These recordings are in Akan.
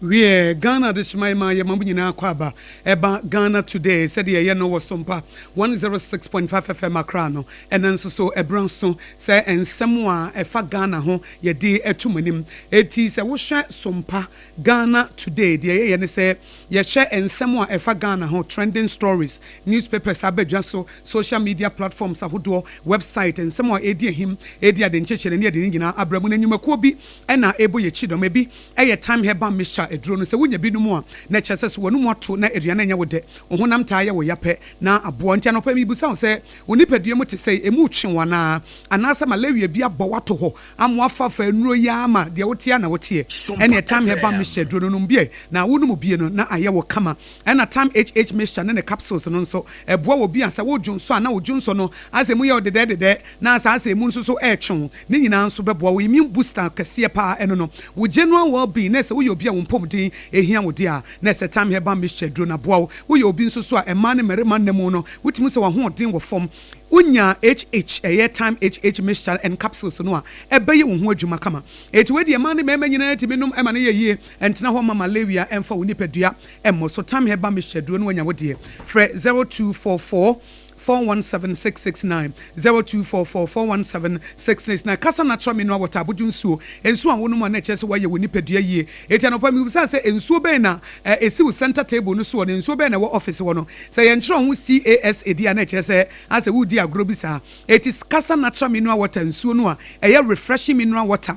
Wiɛ, Ghana adehyeman ma yɛma mo nyinaa kɔ aba ɛba Ghana Today sɛdeɛ ɛyɛ no wɔ Sompa 106.5 FM Accra no. Ɛnnɛ nso so ɛberɛ aso sɛ nsɛm a ɛfa Ghana ho yɛde to mo anim. Enti sɛ wohwɛ Sompa Ghana Today deɛ yɛyɛ ne sɛ yɛhwɛ nsɛm a ɛfa Ghana ho, trending stories, newspapers aba dwa so, social media platforms ahodoɔ, website, nsɛm a ɛredi ahim, ɛredi ade nkyekyere ne yɛde ne nyinaa abrɛ mo. Na nnwumakuo bi na ɛrebɔ yɛn kyidɔm. Ebi yɛ Thyme Herbal Mixture aduro no. Sɛ wonya bi nom a, na ɛkyerɛ sɛ so w'anom ato na aduane nyɛ wo dɛ, wo honam taa yɛ wo ya pɛ na aboa. Nti anɔpa yi mebisa wo sɛ, wo nipadua mu te sɛn? Emu retwe wo anaa? Anaasɛ malaria bi abɔ wo ato hɔ ama woafafa nnuro yi ara ma deɛ woteɛ ara na woteɛ? Ɛnneɛ Thyme Herbal Mixture aduro no, nom bi ɛ, na wonom bi no na ayɛ wo kama. Ɛna Thyme HH Mixture ne ne capsules no nso, ɛboa wɔ bi a sɛ wodwonsɔ a na wo dwonsɔ no asɛ emu yɛ wo dedɛɛdedɛɛ na saa asɛ emu nso so ɛretwe wo. Ne nyinaa nso bɛboa wo immune booster kɛseɛ paa ɛno no. Wo general well being na ɛsɛ woyɛ obi a wo mpɔmuden ɛhia wo deɛ a na ɛsɛ Thyme Herbal Mixture aduro no aboa wo. Woyɛ obi nso so a mmaa ne mmarima nna mu no wotumi sɛ w'ahoɔden wɔ fam. Wonya HH ɛyɛ Thyme HH Mixture and Capsules no a ɛbɛyɛ wo ho adwuma kama. Enti wei deɛ mmaa ne mmarima nyinaa tumi nom ɛma no yɛ yie. Ɛntena hɔ mma malaria ɛmfa wo nipadua mmɔ so. Thyme Herbal Mixture aduro no woanya wo deɛ. Frɛ 0244 417 669, 0244 417 669. Kasa Natural Mineral Water, abodwo nsuo, nsuo a wonom a na ɛkyerɛ sɛ woayɛ wo nipadua yie. Enti anɔpa mebisaa sɛ nsuo bɛn na ɛsi wo center table no soɔ na nsuo bɛn na ɛwɔ office hɔ no. Sɛ yɛntwerɛ ho CASA deɛ a na ɛkyerɛ sɛ asɛ woredi agorɔ bi saa. Enti Kasa Natural Mineral Water nsuo no a ɛyɛ refreshing mineral water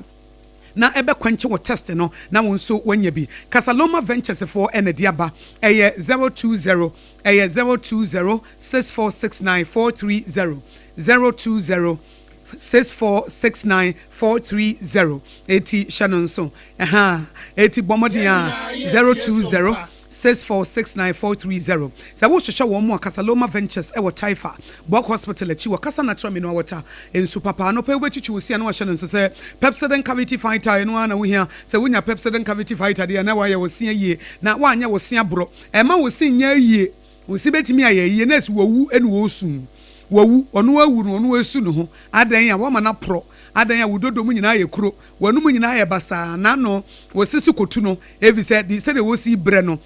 na ɛbɛkwankye wo test no na wo nso woanya bi. Casaloma Ventures foɔ na ɛde aba. Ɛyɛ 020 ɛyɛ 020 6469 430, 020 6469 430. Enti hyɛ no nso. Ɛhaa. Enti bɔ mmɔden a 020 6469 430. Sɛ wohwehwɛ wɔn mu a, Casaloma Ventures wɔ Taifa, Bok Hospital akyi wɔ Kasa Natural Mineral Water nsu papa. Anɔpa yi wobɛkyikyi wo se a na wahyɛ no nso sɛ Pepsodent Cavity Fighter, ɛno ara na wohia. Sɛ wonya Pepsodent Cavity Fighter deɛ a na woayɛ wo se ayie na woanyɛ wo se aborɔ. Ɛmma wo se nyɛ ayie. Wo se bɛtumi ayɛ ayie na ɛsi wawu na ɔresu. Wawu, ɔno awu no ɔno resu ne ho. Adɛn a woama no aporɔ? Adɛn a wo dodo mu nyinaa ayɛ kuro? W'anom nyinaa ayɛ basaa, n'ano, wɔsisi kɔtu no, efisɛ de sɛdeɛ wɔsi brɛ no.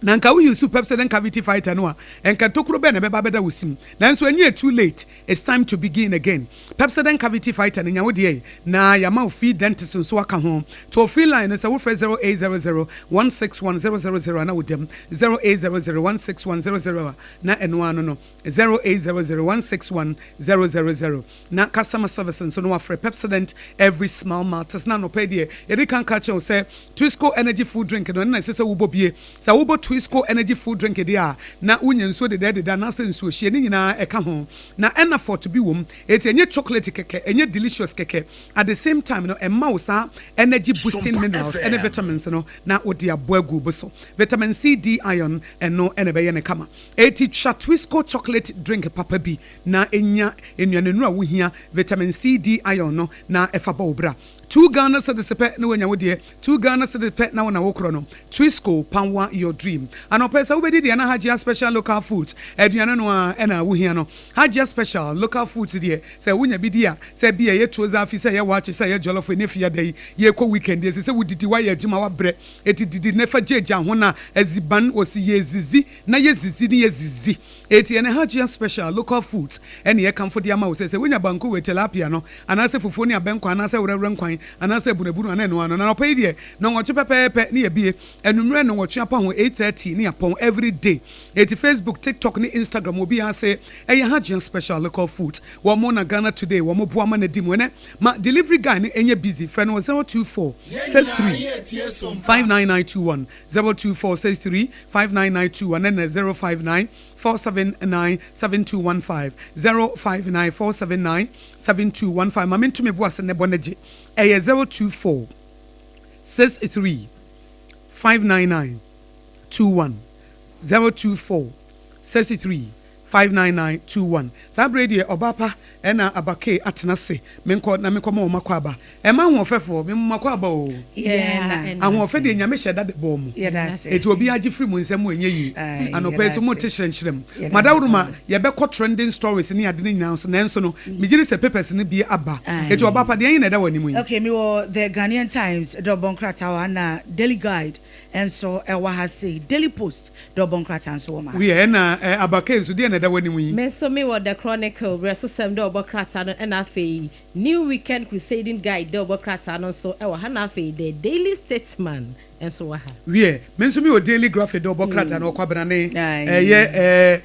Na nka wo use Pepsodent Cavity Fighter no a, nka tokuro bɛn na ɛbɛba abɛda wo sim? Nanso ɛnyɛ too late, it's time to begin again. Pepsodent Cavity Fighter no, nya wo deɛ na yɛama wo free dentist nso aka ho. Toll free line no, sɛ wofrɛ 0800 161 000 a na woda mu, 0800 161 000 a na ɛno ara no no. 0800 161 000 na customer service nso no wafrɛ Pepsodent every smile matters. Na anɔpa yi deɛ yɛde kan ka kyerɛ wo sɛ Twisco energy food drink no ɛno na ɛsɛ sɛ wobɔ bie. Sɛ wobɔ Twisco energy food drink deɛ a na wonya nsuo dedɛɛdedɛ anaasɛ nsuo hyeɛ ne nyinaa ɛka ho na ɛnafɔt bi wom enti ɛnyɛ chocolate kɛkɛ ɛnyɛ delicious kɛkɛ at the same time no ɛma wo saa energy boosting Sompa minerals ɛne FM. vitamins no na wode abɔ agu wo bo so. Vitamin C D iron ɛno ɛna ɛbɛyɛ no kama. Enti twa Twisco chocolate drink papa bi na nya nnuanennuru a wohia, vitamin C, D, iron no na fa bɔ wo bra. Two Ghana cedis pɛ na woanya wo deɛ, two Ghana cedis pɛ na wo na wokorɔ no. Twisco, power your dream. Anɔpa yi sɛ wobɛdi deɛ na Hajia Special Local Foods aduane no ara na wohia no. Hajia Special Local Foods deɛ sɛ wonya bi di a, sɛ bi a ɛyɛ tuo zaafi, sɛ ɛyɛ waakye, sɛ ɛyɛ jollof, ɛnɛ fiada yi yɛrekɔ weekend yi ɛsɛ sɛ wodidi, woayɛ adwuma woabrɛ, enti didi na fa gyaagyaa ho na adziban, wɔsi yɛredzidzi na yedzidzi ne yedzidzi. Enti ɛnɛ Hajia Special Local Foods ɛne yɛkamfo de ama wo sɛ, sɛ wonya banku wɔ tilapia no, anaasɛ fufuo ne abɛnkwan anaasɛ werɛwerɛ nkwan anaasɛ abunabunu anaa ɛno ano. Na anɔpa yi deɛ, nnɔnwɔtwe pɛpɛɛpɛ ne yɛabue, anwummerɛ nnɔnwɔtwe apa ho, 8:30 ne yɛapɔn everyday. Enti Facebook, TikTok ne Instagram obiara se ɛyɛ Hajia Special Local Foods. Wɔn na Ghana Today wɔn boa ma no adi mu. Ɛnɛ ma delivery guy no nyɛ busy, frɛ no wɔ 024 Yɛn nyinaa 63 yɛretie Sompa. 59921. 02463 5992 anɛ nɛ 059 479 7215 059 479 7215 Ma mento me bo ase nɛ bɔ no gye ɛyɛ 024 63 599 21 024 63 59921. Saa berɛ yi deɛ ɔbaa pa na aba Kay atena ase. Menkɔ na menkɔma wɔn akwaaba. Ɛmma ahoɔfɛfoɔ, mema mo akwaaba oo. Ahoɔfɛ deɛ Nyame hyɛ da de bɔɔ mo. Enti obiara gye firi mo nsam a ɛnyɛ yie. Anɔpa yi nso mote hyerɛnhyerɛm. Madaworoma, yɛbɛkɔ trending stories ne ade no nyinaa nso, nanso no, megye di sɛ papers no bi aba. Enti ɔbaa pa, deɛn na ɛda w'anim yi? Okay, mewɔ The Ghanaian Times dɔbɔ nkrataa wɔ ha na Daily Guide nso wɔ ha sei, Daily Post dɔbɔ nkrataa nso wɔ ma ha. Wiɛ, ɛna Abakay nso, deɛn na ɛda w'anim yi? Me nso mewɔ The Chronicle, Berɛsosɛm dɔbɔ krataa no ɛna afei New Weekend Crusading Guide dɔbɔ krataa no nso wɔ ha na afei The Daily Statesman nso wɔ ha. Wiɛ, me nso mewɔ Daily Graphic dɔbɔ krataa no, Ɔkwabena ne ɛyɛ ɛɛ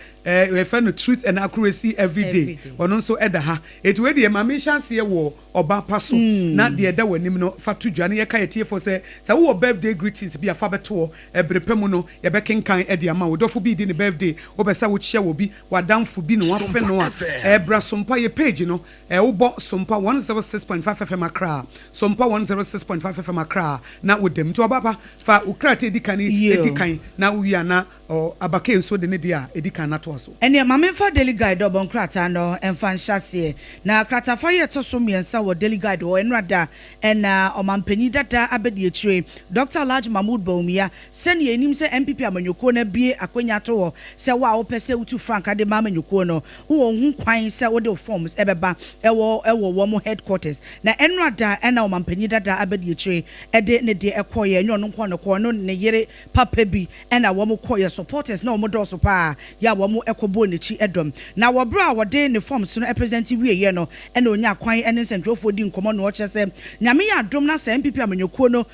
yɛfrɛ no Truth and Accuracy Everyday, ɔno nso ɛda ha. Enti wei deɛ ma menhyɛ aseɛ wɔ ɔba pa so na deɛ ɛda w'anim no fa to dwa na yɛka atiefoɔ sɛ, sɛ wowɔ birthday greetings bi a fa bɛto hɔ, ɛbere pa mu no yɛbɛkenkan de ama wo. Dɔfo bi redi ne birthday, wopɛ sɛ wokyia obi, w'adamfo bi na wafe no a, bra Sompa yɛ page no, wobɔ Sompa 106.5 FM Accra, Sompa 106.5 FM Accra na woda mu. Nti ɔba pa, fa wo krataa a ɛdi kan di kan na wowie a na Ɔ Abakay nso de ne deɛ a ɛdi kan no atoa so. Ɛnneɛ ma memfa Daily Guide dɔbɔ nkrataa no mfa nhyɛ aseɛ. Na kratafa yi a ɛtɔ so mmiɛnsa wɔ Daily Guide hɔ nnora da na Ɔmanpanin dada abadiakyire, Dɔkta Alhaji Mahmood Bawumia, sɛdeɛ yɛnim sɛ NPP amanyɔkuo no abue akwanya ato hɔ sɛ wo a wopɛ sɛ wotu frankaa de ma amanyɔkuo no, wowɔ ho kwan sɛ wode wo forms bɛba wɔ wɔ wɔn headquarters. Na nnora da na Ɔmanpanin dada abadiakyire de ne deɛ kɔeɛ, ɛnyɛ ɔno nko ara na ɔkɔeɛ, ɔno ne ne yere papa bi na wɔn kɔ yɛ supporters na wɔn dɔɔso paa yɛ a wɔn kɔ bɔɔ n'akyi dɔm. Na wɔ berɛ a wɔde ne forms no present wieɛ no na ɔnyaa kwan ne nsɛntwerɛfoɔ dii nkɔmmɔ na ɔkyerɛ sɛ Nyame yɛ adom na sɛ NPP amanyɔkuo no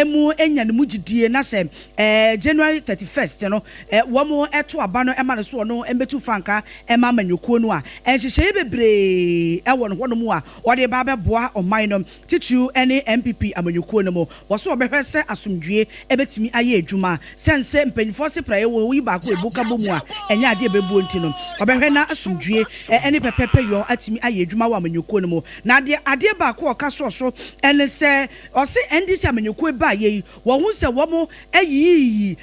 mu nya ne mu gyidie na sɛ January 31st no wɔn to aba no ma no so ɔno mmɛtu frankaa ma amanyɔkuo no a, nhyehyɛeɛ bebree wɔ no hɔnom a ɔde ba abɛboa ɔman no. Titiriw ne NPP amanyɔkuo no mu. Wɔse wɔbɛhwɛ sɛ asomdwie bɛtumi ayɛ adwuma. Sɛn sɛ mpanyinfoɔ se praeɛ wɔ woyi baako a ɛbu ka bɔ mu a ɛnyɛ adeɛ a ɛbɛbuo nti no, wɔbɛhwɛ na asomdwie ne pɛpɛpɛyɔ atumi ayɛ adwuma wɔ amanyɔkuo no mu. Na deɛ adeɛ baako a ɔka soɔ so ne sɛ ɔse NDC amanyɔkuo baeɛ yi wɔhu sɛ wɔn ayiyiyi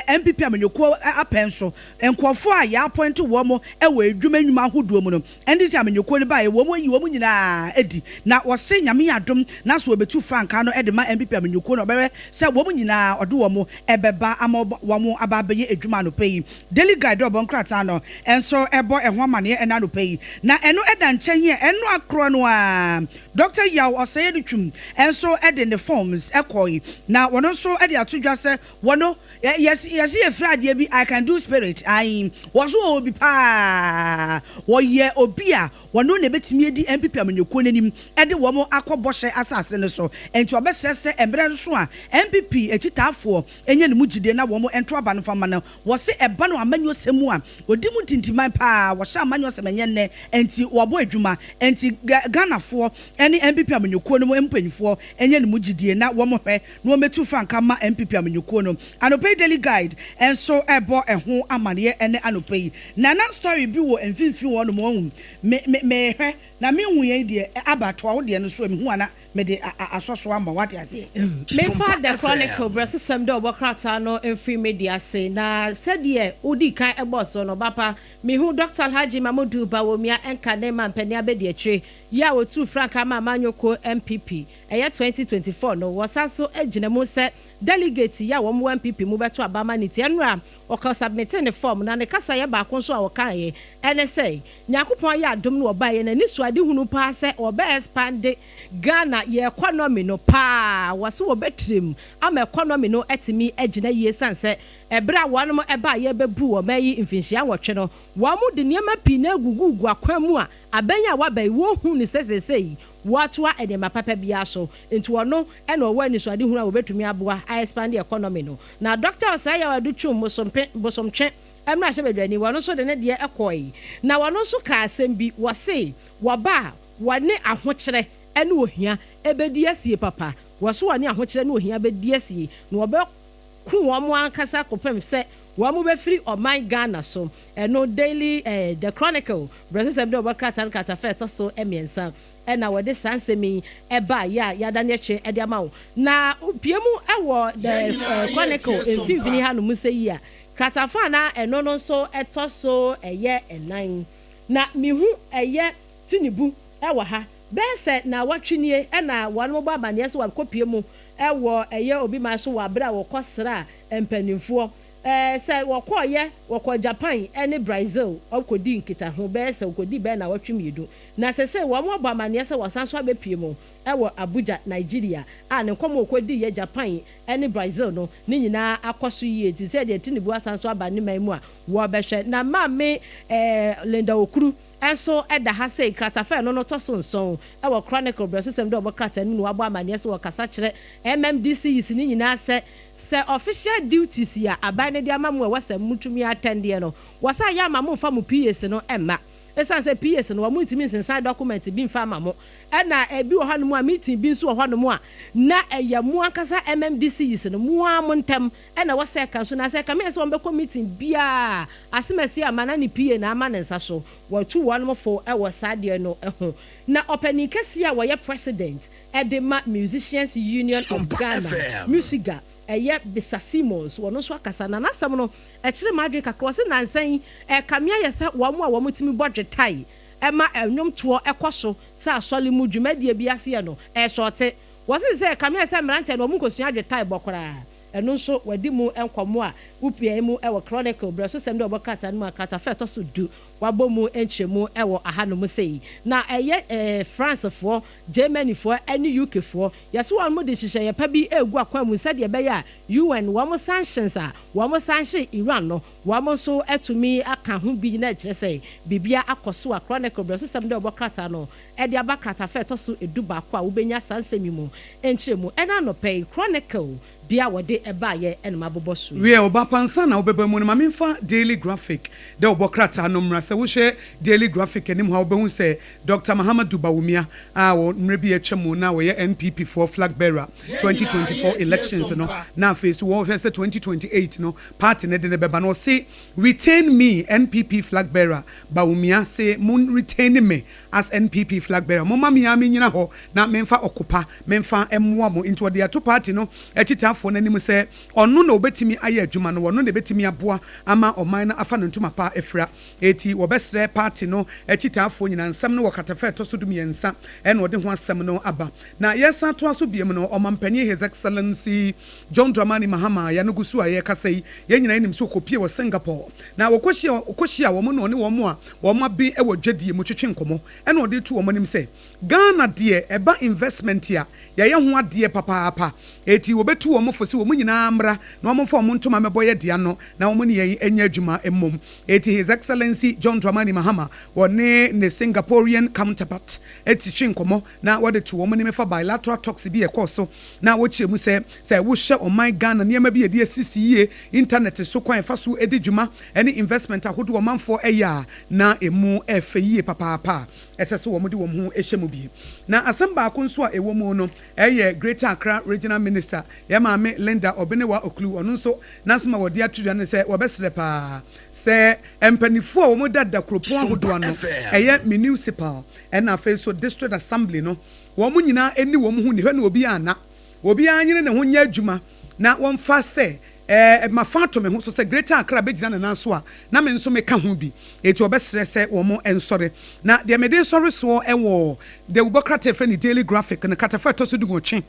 NPP amanyɔkuo apɛn so nkorɔfoɔ a yɛapɔinte wɔn wɔ adwuma nnwuma ahodoɔ mu no. Ɛnde sɛ amanyɔkuo no baeɛ, wɔn ayi wɔn nyinaa adi, na wɔse Nyame yɛ adom na sɛ wɔbɛtu frankaa no de ma NPP amanyɔkuo no ɔbɛhwɛ sɛ wɔn nyinaa ɔde wɔn bɛba ama wɔn aba abɛyɛ adwuma anɔpa yi. Daily Guide dɔbɔ nkrataa no nso bɔ ɛho amaneɛ ɛnnɛ anɔpa yi. Na ɛno da nkyɛn a, ɛno akorɔ no ara Dɔkta Yaw Osei Adutwum nso de ne forms kɔe, na ɔno nso de ato dwa sɛ wɔno Yɛse yɛse yɛfiri adeɛ bi I can do spirit ae wɔso wɔwɔ bi paa wɔyɛ obi a wɔno na ɛbɛtumi adi NPP amanyɔkuo no anim de wɔn akɔ bɔhyɛ asase no so nti ɔbɛsrɛ sɛ mmerɛ nso a NPP akyitaafoɔ nya ne mu gyidie na wɔn nto aba no mfa mma no wɔse ɛba no amanyɔsɛm mu a ɔdi mu ntintiman paa wɔhyɛ amanyɔsɛm ɛnyɛ nnɛ nti wɔabɔ adwuma nti Ghanafoɔ ne NPP amanyɔkuo no mu mpaninfoɔ nya ne mu gyidie na wɔn hwɛ na wɔmmɛtu franka mma NPP amanyɔkuo no. Anɔpa yi Daily Guide nso rebɔ ɛho amaneɛ ɛnnɛ anɔpa yi. Na na story bi wɔ mfimfini hɔ nom wahu. Me me mehwɛ na menhu yɛn deɛ aba toa wo deɛ no so a mehu a na mede a a asɔ so ama wo wate aseɛ. Memfa The Chronicle berɛsosɛm dɛ ɔbɔ krataa no mfiri me ase, na sɛdeɛ wodii kan bɔɔ soɔ no, ɔba pa, mehu Dɔkta Alhaji Mamodu Bawumia nka ne mampanin abadiakyire yi a ɔtuu frankaa maa amanyɔkuo NPP Ɛyɛ 2024 no, wɔsan so gyina mu sɛ delegate yi a wɔn wɔ NPP mu bɛto aba ama no nti ɛnora ɔkɔ submitee ne form na ne kasaeɛ baako nso a ɔkaeɛ ɛne sɛ Nyankopɔn ayɛ adom no ɔbaeɛ n'anisoadehunu paa sɛ ɔbɛ expande Ghana yɛ economy no paa wɔse wɔbɛtrem ama economy no atumi agyina yie sane sɛ ɛberɛ a wɔnom ɛbaeɛ bɛbuu ɔman yi mfinhyia nwɔtwe no wɔn de nneɛma pii na agugugu akwan mu a abɛn a waba yi wɔnhu no sɛ seesei Wɔatoa nneɛma papa biara so, nti ɔno na ɔwɔ anisoadehunu a wɔbɛtumi aboa a expand economy no. Na Dɔkta Osei Yaw Adu Twum Bosompe, Bosomtwe mmarahyɛbadwani, wɔno nso de ne deɛ kɔɔe. Na wɔno nso kaa asɛm bi, wɔse wɔba a wɔne ahokyerɛ ne ohia bɛdi asie papa. Wɔse wɔne ahokyerɛ ne ohia bɛdi asie na wɔbɛko wɔn ankasa kɔpem sɛ wɔn bɛfiri ɔman Ghana so. Ɛno Daily eh, The Chronicle Brɛsosɛm de ɔbɔ krataa no kratafa a ɛtɔ so mmiɛnsa na wɔde saa nsɛm yi baeɛ a yɛadane akyire de ama wo. Na pue mu wɔ The Chronicle mfimfini hanom sɛ yi a, Kratafa na ɛno no nso ɛtɔ so ɛyɛ ɛnan. Na mihu ɛyɛ Tinubu ɛwɔ ha bɛyɛ sɛ na wɔtwe nie, ɛna wɔn mo bɔ amaneɛ sɛ wɔakɔpie mu ɛwɔ ɛyɛ obi ma so wɔ abere a wɔkɔ sra mpanimfoɔ sɛ wɔkɔɔyɛ wɔkɔ Japan ɛne Brazil ɔkɔdi nkitaho bɛyɛ sɛ wɔkɔdi bɛyɛ na wɔtwe 2. Na sɛ wɔn abɔ amaneɛ sɛ wɔsan so abɛpie mu ɛwɔ Abuja, Nigeria, a ne nkɔmɔ wɔkɔdi yɛ Japan ɛne Brazil no ne nyinaa akɔ so yie. Ti sɛ deɛ Tinubu asan so aba ne man mu a wɔbɛhwɛ na maame Linda Okuru ɛnso ɛda ha sɛ kratafa no tɔ so 7 ɛwɔ Chronicle brɛsosɛm dɛ ɔbɔ krataa no mu na wabɔ amaneɛ sɛ wɔkasa kyerɛ MMDCEs ne nyinaa sɛ official duties a aban no de ama mu a ɛwɔ sɛ mutumi attend no, wɔsa yɛ ama mo mfa mo PAs no ɛmma, ɛsiane sɛ PAs no wɔn ntumi nsensan document bi mfa ama mo. Ɛna ebi wɔ hɔnom a meeting bi nso wɔ hɔnom a na ɛyɛ mo ankasa MMDCEs no mo ara mo ntɛm ɛna wɔsɛ ɛka nso na sɛ ɛka mi sɛ wɔn bɛkɔ meeting biara asemasi ama na ne PA na ama ne nsa so. Wɔtu wɔn fo ɛwɔ saa adeɛ no ho. Na ɔpanin kɛseɛ a wɔyɛ president ɛde ma Musicians Union of Ghana, MUSIGA, ɛyɛ Bisa Simmons, wɔn nso akasa na n'asɛm no ɛkyerɛ mu adwene kakra. Wɔsi nansan ɛkamea yɛ sɛ wɔn a wɔn tumi bɔ dwetae ɛma ɛnwomtoɔ ɛkɔ so sɛ asɔle mu dwumadie bi aseɛ no ɛsɔɔte. Wɔsi sɛ ɛkamea sɛ mmeranteɛ no wɔn nkosua dwetae bɔ koraa. Ɛno nso wɔadi mu nkɔmɔ a wopia mu ɛwɔ Chronicle brɛ so sɛm dɛ ɔbɔ krataa no mu a kratafa ɛtɔ so 10 wabɔ mu nkyerɛmu ɛwɔ ahanom sei. Na ɛyɛ Francefoɔ, Germanyfoɔ ɛne UKfoɔ yɛsɛ wɔn mo de nhyehyɛeɛ pa bi egu akwan mu sɛdeɛ ɛbɛyɛ a UN wɔn sanctions a wɔn sanction Iran no, wɔn nso atumi aka ho bi na ɛkyerɛ sɛ biribia akɔ so a Chronicle brɛ so sɛm dɛ ɔbɔ krataa no ɛde aba kratafa ɛtɔ so 11 a wobɛnya saa nsɛm yi mu nkyerɛmu. Ɛna anɔpɛ yi Chronicle deɛ a wɔde ɛbaayɛ ɛnum abobɔ so yi. Wie ɔba pansa na wobɛba mu no, ma memfa Daily Graphic dɛ wɔbɔ krataa no mmra. Sɛ wohwɛ Daily Graphic anim hɔ a, wobɛhu sɛ Dr Mahamadu Bawumia a wɔ mmerɛ bi atwa mu na wɔyɛ NPP foɔ flag bearer 2024 elections no, na afei so wɔhwɛ sɛ 2028 no party ne de ne bɛba no, ɔse, "Retain me." NPP flag bearer Bawumia se mo retain me as NPP flag bearer, momma me a menyina hɔ na memfa ɔkopa memfa mmoa mo. Nti ɔde ato party no akyitaafoɔ no anim sɛ ɔno na obɛtumi ayɛ adwuma no, ɔno na ebɛtumi aboa ama ɔman no afa no ntoma pa afira. Eti wɔbɛsrɛ party no akyitaafoɔ nyinaa. Nsɛm no wɔ kratafa ɛtɔ so 13 ɛna ɔde ho asɛm no aba. Na yɛsan toa so biem no, ɔmampanin His Excellency John Dramani Mahama yɛno gu so a yɛkasa yi, yɛn nyinaa nim sɛ ɔkɔpie wɔ Singapore na wɔkɔhyia wɔn na ɔne wɔn a wɔn abe wɔ dwadie mu twetwe nkɔmmɔ, ɛna ɔde to wɔn anim sɛ Ghana deɛ, ɛba investment a, yɛyɛ ho adeɛ papaapa. Eti wɔbɛtu wɔn fo sɛ wɔn nyinaa mmra na wɔn mfa wɔn ntoma mɛbɔ yɛ dea no na wɔn ne yɛn nyɛ adwuma mmom. Eti His Excellency John Dramani Mahama wɔne ne Singaporean counterpart etitwi nkɔmmɔ na wɔde to wɔn anim fa bilateral talks bi ɛkɔɔ so, na wɔkyerɛ mu sɛ wohyɛ ɔman Ghana nneɛma bi yɛde asisi yie, internet so kwan fa so edi dwuma ɛne investment ahodoɔ ɔmanfoɔ ɛyɛ a na emu ɛfɛ yie papaapa, ɛsɛ sɛ wɔn de wɔn ho hyɛ mu bie. Na asɛm baako nso a ɛwɔ mu no ɛyɛ Greater Accra Regional Minister, yɛ maame Linda Obenewa Ocloo, ɔno nso n'asɛm a wɔde ato dwa no sɛ wɔbɛsrɛ paa sɛ mpanimfoɔ a wɔn dada kuropɔn ahodoɔ ano, ɛyɛ municipal ɛna afei so district assembly no, wɔn nyinaa ani wɔn ho nihwɛ na obi ana obiara nyere ne ho nyɛ adwuma na wɔmfa sɛ mafa ato me ho so sɛ Greater Accra bɛgyina ne nan so a na me nso meka ho bi. Eti ɔbɛsrɛ sɛ wɔn nsɔre. Na deɛ mede sɔre soɔ ɛwɔ dawubɔ krataa fɛ ne Daily Graphic no kratafa ɛtɔ so 18,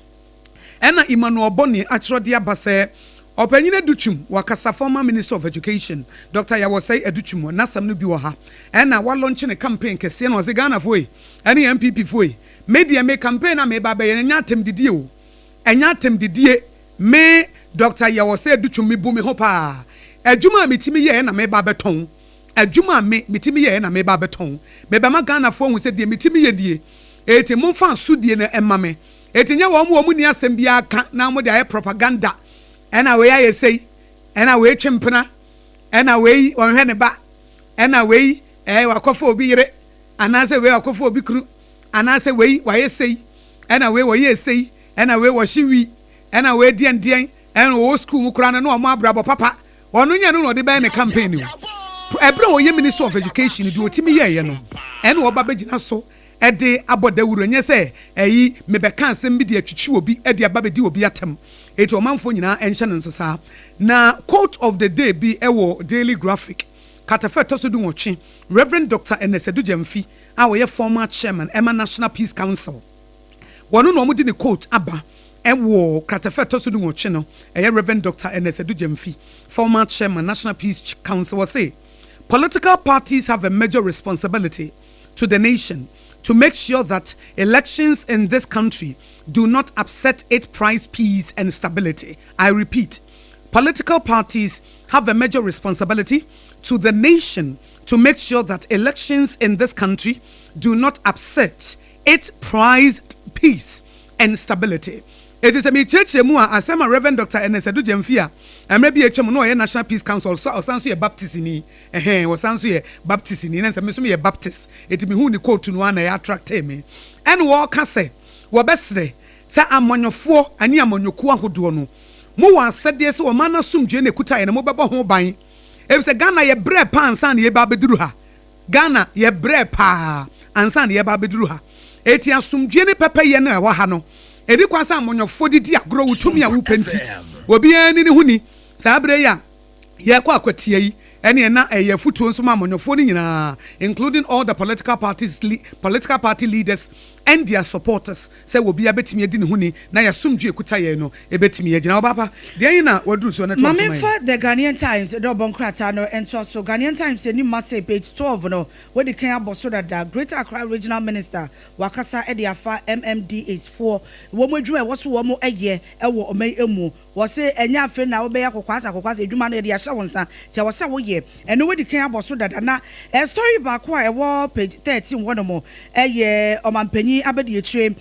ɛna Emmanuel Bɔne akyerɛ de aba sɛ ɔpanyin Adutwum wakasa, former Minister of Education Dr Yaw Osei Adutwum, n'asɛm no bi wɔ ha. Ɛna wa launch ne campaign kɛseɛ na ɔsɛ Ghanafoɔ yi ɛne NPP foɔ yi, me deɛ me campaign na meba bɛyɛ no ɛnyɛ atɛm didie o, ɛnyɛ atɛm didie. Me Dr Yaw Osei Adutwum, me bu me ho paa. Adwuma a metumi yɛ na meba bɛtɔn, adwuma a me metumi yɛ na meba bɛtɔn. Mebɛma Ghanafoɔ hu sɛ deɛ metumi yɛ die, eti momfa asodie no ɛma me. Eti nyɛ wɔn ni asɛm biara ka na wɔn de ayɛ propaganda, ɛna wei ayɛ sei, ɛna wei twe mpena, ɛna wei wɔnhwɛ ne ba, ɛna wei wakɔfa obi yere, anaasɛ wei wakɔfa obi kunu, anaasɛ wei wayɛ sei, ɛna wei wɔyɛ sei, ɛna wei wɔhye wi, ɛna wei deɛndeɛn, ɛna wɔwɔ sukuu mu koraa no na wɔn abrabɔ papa. Ɔno nyɛ no na ɔde bɛyɛ ne campaign o. Ɛberɛ a ɔyɛ Minister of Education deɛ ɔtumi yɛɛyɛ no, ɛna ɔba bɛgyina so ɛde abɔ dawuro. Nyɛ sɛ ɛyi mebɛka asɛm bi de atwitwi obi ɛde aba bɛdi obi atam. Eti ɔmanfoɔ nyinaa ɛnhyɛ no nso saa. Na quote of the day bi ɛwɔ Daily Graphic kratafa ɛtɔ so 18. Reverend Dr Ernest Adu Gyamfi a ɔyɛ former chairman ɛma National Peace Council, wɔn na wɔn de ne quote aba ɛwɔ kratafa ɛtɔ so 18 no. Ɛyɛ Reverend Dr Ernest Adu Gyamfi, former chairman, National Peace Council. Wɔse, "Political parties have a major responsibility to the nation to make sure that elections in this country do not upset its prized peace and stability. I repeat, political parties have a major responsibility to the nation to make sure that elections in this country do not upset its prized peace and stability." Eti sɛ mekyerɛkyerɛ mu a, asɛm a Reverend Dr Ernest Adu Gyamfi a mmerɛ bi atwam no ɔyɛ National Peace Council so, ɔsan so yɛ Baptist ni, ɛhɛn, ɔsan so yɛ Baptist ni, na nsɛm nso yɛ Baptist, eti mehu ne quote no a na ɛyɛ attract me. Ɛna wɔɔka sɛ wɔbɛsrɛ sɛ amanyɔfoɔ ane amanyɔkuo ahodoɔ no, mowɔ asɛdeɛ sɛ ɔman no asomdwe na ɛkuta yɛ no, mobɛbɔ ho ban, efisɛ Ghana yɛ brɛ paa ansa na yɛba abɛduru ha. Ghana yɛ brɛ paa ansa na yɛba abɛduru ha. Eti asomdwe ne pɛpɛyɛ no a ɛwɔ ha no, ɛdi kwan sɛ amanyɔfoɔ didi agorɔ wo tumi a wopɛ nti obiara ni ne ho ni. Saa berɛ yi a yɛkɔ akwatia yi, ɛne ɛna ɛyɛ afutuo nso ma amanyɔfoɔ no nyinaa, including all the political parties, political party leaders and their supporters, sɛ obiara bɛtumi adi ne ho ni na yɛasomdwe ekuta yɛn no ɛbɛtumi agyina. Ɔbaapa deɛ yi na waduru so no toa so ma yɛn. Maame, The Ghanaian Times de ɔbɔ nkrataa no ntoa so. Ghanaian Times anim ma sɛ page 12 no, wɔde kan abɔ so dada. Greater Accra Regional Minister wakasa de afa MMDAs foɔ wɔn adwuma a ɛwɔ so wɔn yɛ wɔ ɔman yi mu. Wɔse ɛnyɛ afei na wobɛyɛ akɔkɔasa akɔkɔasa adwuma no, yɛde ahyɛ wɔn nsa nti ɛwɔ sɛ woyɛ ɛno. Wɔde kan abɔ so dada. Na story baako a ɛwɔ page 13 hɔnom ɛyɛ ɔmanpanyin abɛdi akyire,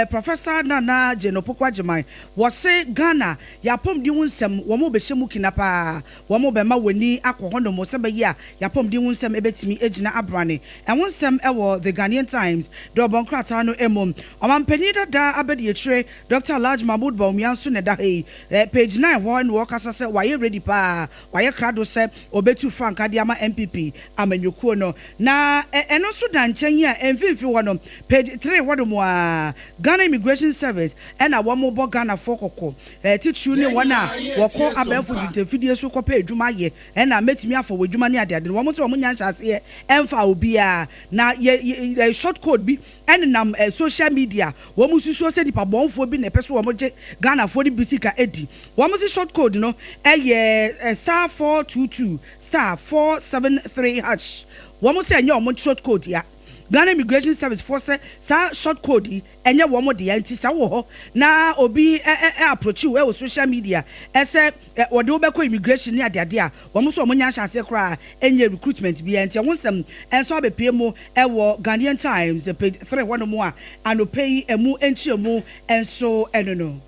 Professor Nana Jane Opoku Agyemang. Wɔse Ghana yɛapɔmuden ho nsɛm, wɔn mo bɛhyɛ mu kina paa, wɔn mo bɛma w'ani akɔ hɔnom sɛ bɛyɛ a yɛapɔmuden ho nsɛm ɛbɛtumi agyina abrane. Ɛho nsɛm ɛwɔ The Ghanaian Times de ɔbɔ nkrataa no mu. Ɔmanpanyin dada abɛdi akyire, Dr Alhaji Mahmood Bawumia nso na ɛda ha yi, page 9 hɔ na wɔkasa sɛ wayɛ ready paa, wayɛ krado sɛ ɔbɛtu frankaa de ama NPP amanyɔkuo no. Na ɛno nso da nkyɛn yi a mfimfini hɔ no, page 3 hɔ nom a, Ghana Immigration Service ɛna wɔn bɔ Ghanafoɔ kɔkɔ, titiriw ne wɔn a wɔkɔ abɛɛfo ntentɛnfidie so kɔpɛ adwuma ayɛ, ɛna mɛtumi afɔ wɔ adwuma ne adeade no. Wɔn nso wɔn nya nhyɛaseɛ ɛmfa obiara na yɛ yɛ short code bi ɛnenam social media. Wɔn susuo sɛ nipa bɔnfoɔ bi na ɛpɛ so wɔn gye Ghanafoɔ no bi sika edi. Wɔn si short code no ɛyɛ *422*473#. Wɔn sɛ ɛnyɛ wɔn short code ya. Ghana Immigration Service foɔ sɛ saa short code yi ɛnyɛ wɔn deɛ, nti saa wɔ hɔ na obi ɛ ɛ ɛ approach wo ɛwɔ social media ɛsɛ ɛ wɔde wo bɛkɔ immigration ne adeade a, wɔn nso wɔn nya ahyɛ aseɛ koraa ɛnyɛ recruitment bi. Nti ɛho nsɛm ɛnso abɛpie mu ɛwɔ Ghanaian Times page 3 hɔ nom a anɔpɛ yi ɛmu nkyɛn ɛnso ɛno no.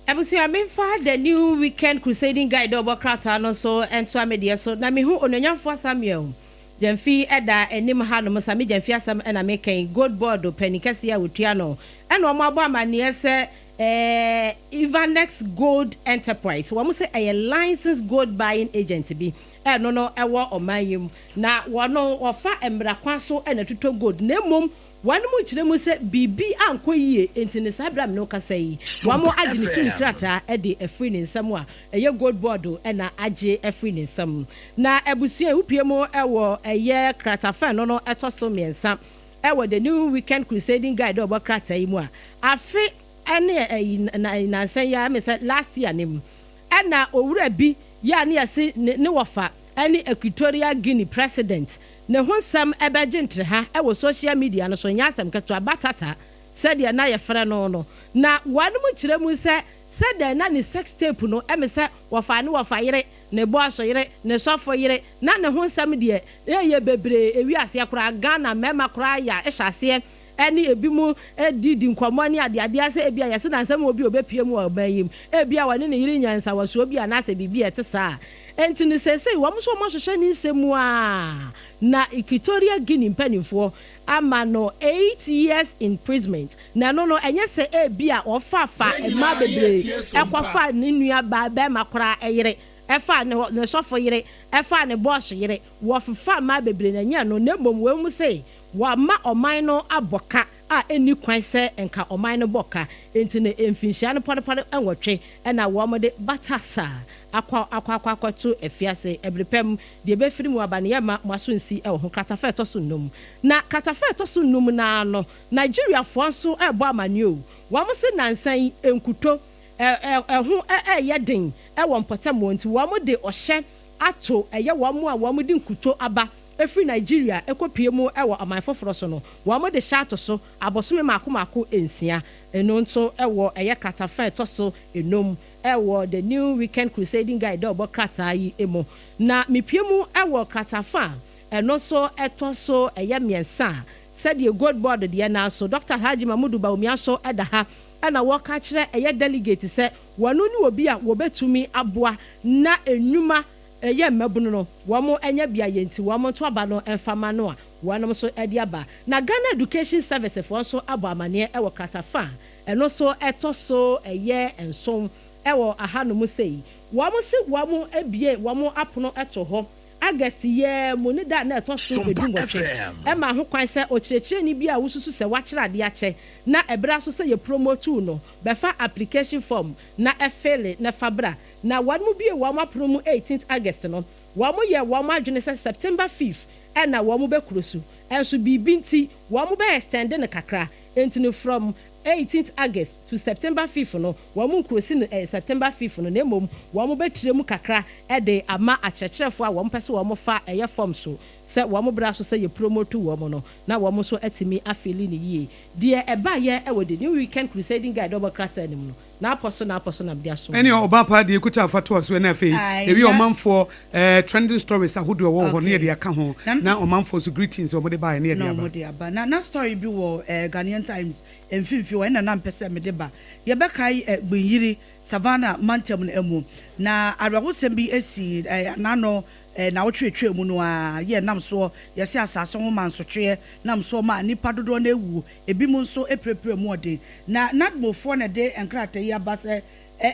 Abusua, memfa The New Weekend Crusading Guide ɔbɔ krataa no nso nto amedeɛ so, na mehu Onuonyamfoɔ Samuel Gyamfi ɛda anim hanom. Sami Gyamfi asɛm ɛna mekɛn. Gold Board panin kɛseɛ a wɔtua no, ɛna wɔn abɔ amanneɛ sɛ Evanex Gold Enterprise, wɔn sɛ ɛyɛ licensed gold buying agent bi ɛno no ɛwɔ ɔman yi mu, na wɔn wɔfa mmara kwan so ɛna tutɔ gold, na mmom wɔn mu kyerɛ mu sɛ biribi ankɔ yie. Nti ne saa abira mi no kasa yi, wɔn agye ne tumi krataa ɛde afiri ne nsam a ɛyɛ Gold Board ɛna agye afiri ne nsam. Na abusua ewupie mu ɛwɔ ɛyɛ kratafa no ɛtɔ so mmiɛnsa ɛwɔ The New Weekend Crusading Guide a ɔbɔ krataa yi mu a, afe ɛne ɛyi nansan yi a ɛmɛ sɛ last year ne mu, ɛna owura bi yɛ a ne yɛsi ne wɔfa ɛne Equatorial Guinea president ne ho nsɛm ɛbɛgye ntere ha ɛwɔ social media no so. Nyɛ asɛm ketewa batata sɛdeɛ na yɛfrɛ no, na wɔn mu kyerɛ mu sɛ sɛdeɛ na ne sex tape no ɛmɛ sɛ wɔfa ne wɔfa yere, ne bɔɔso yere, ne sɔfo yere, na ne ho nsɛm deɛ ɛyɛ bebree. Ewi aseɛ koraa, Ghana mmarima koraa yɛ ɛhyɛ aseɛ ɛne ebi mu didi nkɔmɔ ne adeadeɛ sɛ ebi a yɛsɛ na nsɛm obi a obepie mu wɔ ɔban yi mu, ebi a wɔne ne yere nya nsawɔsoɔ bi anaasɛ biribi a ɛte saa. Nti ne sɛsɛyi wɔn nso wɔn ahyehyɛ ne nsɛm mu a, na Equatorial Guinea mpanimfoɔ ama no 8 years imprisonment. Na ɛno no ɛnyɛ sɛ ebi a ɔfafa mmaa bebree ɛkɔfa ne nua baa bɛrima koraa ɛyere, ɛfa ne sɔfo yere, ɛfa ne bɔɔso yere, wɔfefa mmaa bebree na ɛnyɛ no, na mmom wɔn mu sɛ wɔama ɔman no abɔ ka. a ɛnni kwan sɛ nka ɔman no bɔ ka. Enti no mfinhyia no pɔrepɔre nwɔtwe na wɔde Baltasar akɔ akɔ akɔ akɔto afiase. Ɛbere pa mu, deɛ ɛbɛfiri mu aba no yɛmma mo aso nsi wɔ ho. Kratafa a ɛtɔ so nnum. Na kratafa a ɛtɔ so nnum no ara no, Nigeriafoɔ nso rebɔ amaneɛ o. Wɔse nnansa yi nkuto ɛho reyɛ den wɔ mpɔtam hɔ nti wɔde ɔhyɛ ato ɛyɛ wɔn a wɔde nkuto aba firi Nigeria kɔpue mu wɔ ɔman foforɔ so no, wɔde hyɛ ato so abosome mmaako mmaako nsia. Eno nso wɔ ɛyɛ kratafa a ɛtɔ so nnum wɔ The New Weekend Crusading Guide dawubɔ krataa yi mu. Na mepue mu wɔ kratafa a ɛno nso ɛtɔ so ɛyɛ mmiɛnsa a sɛdeɛ Gold Board deɛ no ara so Dɔkta Alhaji Mamudu Bawumia nso da ha na wɔka kyerɛ ɛyɛ delegate sɛ wɔno ne obi a wɔbɛtumi aboa na nnwuma ɛyɛ mmabunu no wɔn anya bi ayɛ nti wɔn nto aba no mfa ma no a wɔnom nso de aba. Na Ghana Education Service foɔ nso abɔ amaneɛ wɔ kratafa a ɛno nso ɛtɔ so ɛyɛ nson wɔ ahanom sei. Wɔn se wɔn abue wɔn apono to hɔ August yi ara mu ne da a na ɛtɔ so Sompa dunwɔtwe. FM. Ɛma ho kwan sɛ ɔkyerɛkyerɛni bi a wosusu sɛ wakyerɛ adeɛ akyɛ na ɛberɛ aso sɛ yɛ promote no bɛfa application form na ɛfele na fa bra. Na wɔn bue wɔn apono mu eighteenth August no, wɔn yɛɛ wɔn adwene sɛ September fifth na wɔn bɛ kuro so. Nso biribi nti wɔn bɛ extend no kakra. Enti no from eighteenth August to September fifth no, wɔn nkurosi no ɛyɛ September fifth no, na mmom wɔn bɛ trɛ mu kakra de ama akyerɛkyerɛfoɔ a wɔn pɛ sɛ wɔn fa ɛyɛ form so sɛ wɔn bra so sɛ yɛ promote wɔn no, na wɔn nso atumi afeeli no yie. Deɛ ɛbaeɛ wɔ The New Weekend Crusading Guide dɔbɔ krataa no mu no, N'apɔ so n'apɔ so na mede asom Ɛne wo. ɔbaa paa deɛ ɛkuta afa toa so ɛna afei Ae yɛwie na ɔmanfoɔ eh, trending stories ahodoɔ ɛwɔ hɔ ne okay yɛde aka ho na na ɔmanfoɔ nso greetings a wɔde baeɛ ne yɛde na aba. wɔde aba na na story bi wɔ eh, Ghanaian Times mfimfini hɔ ɛna na mpɛ sɛ mede ba. Yɛbɛkae eh, Gbinyiri, Savannah mantam no mu na awerɛhosɛm bi asi eh, anano eh, naawɔtwe atwaa mu no ara yɛ nam soɔ yɛse asase ho mansotweɛ nam soɔ ma nnipa dodoɔ no awuo ebinom nso apirapira mu ɔden. Na NADMOfoɔ na ɛde nkrataa yi aba sɛ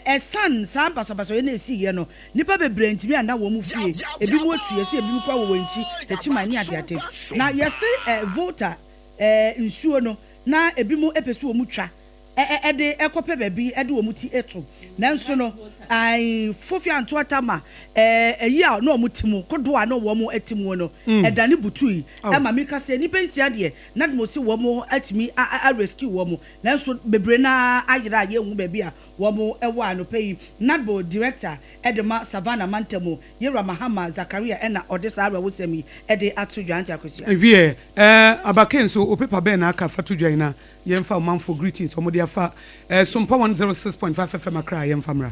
ɛsiane saa basabasayɛ no a ɛsiiɛ no, nnipa bebree antumi anna wɔn fie, ebinom atu, yɛse ebinom koraa wɔ wɔn akyi, Techiman ne adeade. Na yɛse Volta nsuo no, na ebinom pɛ sɛ wɔn twa de kɔpɛ baabi de wɔn ti to, nanso no, ae, Fofi anto ata ma ayi a na wɔte mu, kodoɔ a na wɔte mu no, ɛdane butui. Ɛma meka sɛ nnipa nsia deɛ, na mose wɔn atumi a rescue wɔn, nanso bebree no ara ayera a yɛnhu baabi a wɔn wɔ anɔpa yi. NADMO Director de ma Savannah mantam, Yewura Mahama Zakaria na ɔde saa awerɛhosɛm yi de ato dwa. Auntie Akosua. Wiɛ, eh, Abakay nso, wo paper bɛn na aka fa to dwa yi na yɛmfa ɔmanfoɔ greetings a wɔde afa eh, Sompa 106.5 FM Accra yɛmfa mmra.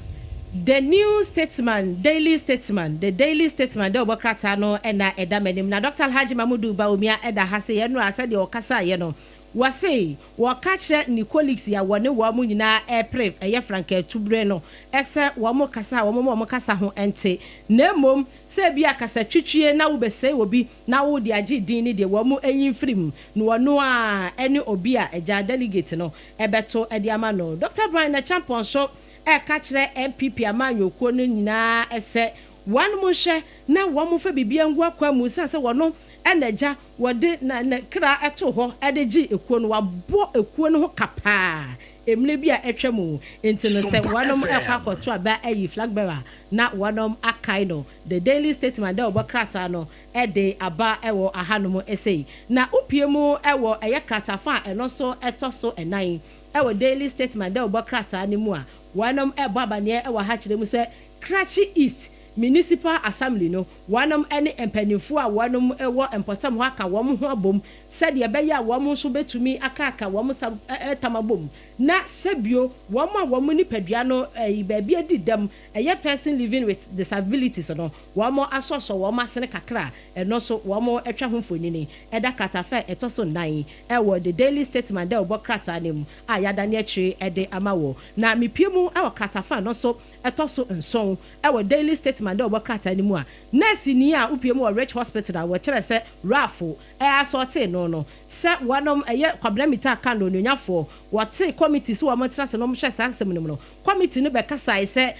The New Statesman, Daily Statesman, The Daily Statesman dawubɔ krataa no na ɛda m'anim. Na Dɔkta Alhaji Mamudu Bawumia da ha sei. Ɛnora sɛdeɛ ɔkasaeɛ no, wɔse wɔka kyerɛ ne colleagues a wɔne wɔn nyinaa repere ɛyɛ frankaatubere no sɛ wɔn kasa a wɔma wɔn kasa ho nte, na mmom sɛ ebia kasatwitwie na wobɛsɛe obi na wode agye din no deɛ wɔn nyi mfiri mu, na ɔno ara ne obi a agya delegate no bɛto de ama no. Dɔkta Brian Acheampong nso reka kyerɛ NPP amanyɔkuo no nyinaa sɛ wɔn nhwɛ na wɔn mfa biribiara ngu akwan mu ɛsiane sɛ wɔno na agya wɔde ne kra too hɔ de gyee ekuo no, wabɔ ekuo no ho ka paa mmerɛ bi a atwa mu nti no sɛ Sompa wɔnom rekɔ FM. akɔto aba ayi flag bearer na wɔnom akae no. The Daily Statesman dɛ wɔbɔ krataa no de aba wɔ ahanom sei. Na wopue mu wɔ ɛyɛ kratafa a ɛno nso ɛtɔ so nnan wɔ Daily Statesman dawubɔ krataa no mu a, wɔnom rebɔ amaneɛ wɔ ha kyerɛ mu sɛ Krachi East Municipal Assembly no, wɔnom ne mpaninfoɔ a wɔnom wɔ mpɔtam hɔ aka wɔn ho abom sɛdeɛ ɛbɛyɛ a wɔn nso bɛtumi akaaka wɔn nsa tam abom na sɛbio wɔn a wɔn nipadua no baabi adi dɛm ɛyɛ person living with disabilities no wɔn asɔsɔ wɔn asene kakra a ɛno nso wɔn atwa ho mfonini ɛda kratafa a ɛtɔ so nnan ɛwɔ The Daily Statesman dawubɔ krataa no mu a yɛadane akyire de ama wɔ. Na mepue mu wɔ kratafa no nso ɛtɔ so nson wɔ Daily Statesman dawubɔ krataa no mu a, nɛɛseni a wopue mu wɔ Ridge Hospital a wɔkyerɛ sɛ Ralph asɔɔtee no no sɛ wɔnom ɛyɛ Kwabena Mintah Kando onuonyafoɔ. Wɔte committee sɛ wɔn tena ase na wɔn hyɛ saa nsɛm no mu no, committee no bɛkasae sɛ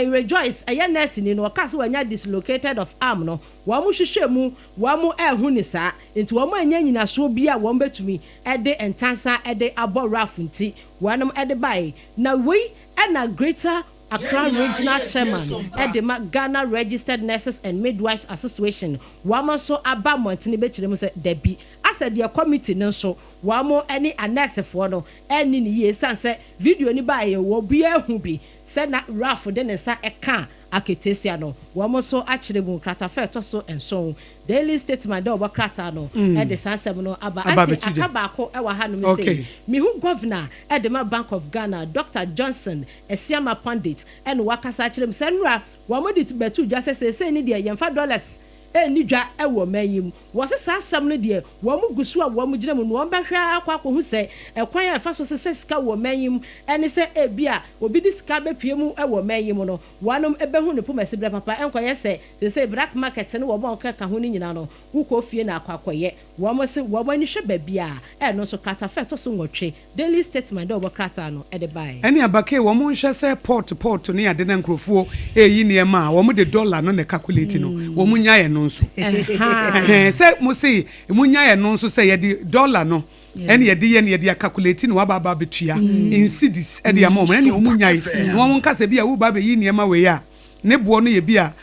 Rejoice ɛyɛ nurse ni no, ɔka sɛ wɔanya dislocated of arm no, wɔn hwehwɛ mu, wɔn ɛho ne saa, nti wɔn anya nyinasoɔ bi a wɔn bɛtumi ɛde ntansa ɛde abɔ Ralph, nti wɔn ɛde bae. Na wei ɛna Greater Accra Regional Chairman ɛde ma Ghana Registered Nurses and Midwives Association, wɔn nso aba mmɔntene bɛkyerɛ mu sɛ dabi, asɛ deɛ committee no nso wɔn ne anɛɛsefoɔ no ɛne ne yie, san sɛ video ni baayɛ wɔ obiara hu bi sɛ na Ralph de ne nsa ɛka aketesia no. Wɔn nso akyerɛ mu. Kratafa ɛtɔ so 7, Daily Statesman dɛ ɔbɔ krataa no ɛde saa nsɛm no aba. Aba ante abɛto dwa. Aka baako ɛwɔ ha nom sɛ mihu Governor ɛde ma Bank of Ghana, Dr Johnson Asiama Pundit, ɛna wakasa akyerɛ mu sɛ nnura wɔn de bɛtu dwa sɛ seesei ni deɛ, yɛmfa dollars ɛnni dwa ɛwɔ ɔman yi mu. Wɔsi saa asɛm no deɛ, wɔn gu so a wɔn gyina mu no, wɔn bɛhwɛ akɔ akɔhu sɛ ɛkwan a ɛfa so sesɛ sika wɔ ɔman yi mu, ɛne sɛ ebi a obi de sika bɛpie mu ɛwɔ ɔman yi mu no, wɔnom ɛbɛhu ne poma si berɛ papa, ɛnkɔyɛ sɛ sɛ black market no wɔn a wɔkeka ho no nyinaa no, wokɔ fie na akɔ akɔyɛ. Wɔn se wɔn ani hwɛ baabi a ɛno nso. Kratafa ɛtɔ so 8, Daily Statesman dɛ ɔbɔ krataa no ɛde baeɛ. Ɛne abake wɔn nhwɛ sɛ port ne ade na nkurɔfoɔ ɛyi nneɛma a wɔn de dollar no na calculate no, wɔn nya yɛ no nso. Ɛhɛn, sɛ mo se mo nya yɛ no nso sɛ yɛde dollar no ɛne yɛde yɛ ne yɛde acalculate ne waba aba abɛtua in cedis ɛde ama wɔn, ɛne wɔn nya yi na wɔn nkasa bi a woba abɛyi nneɛma wei a ne boɔ no yɛ bi a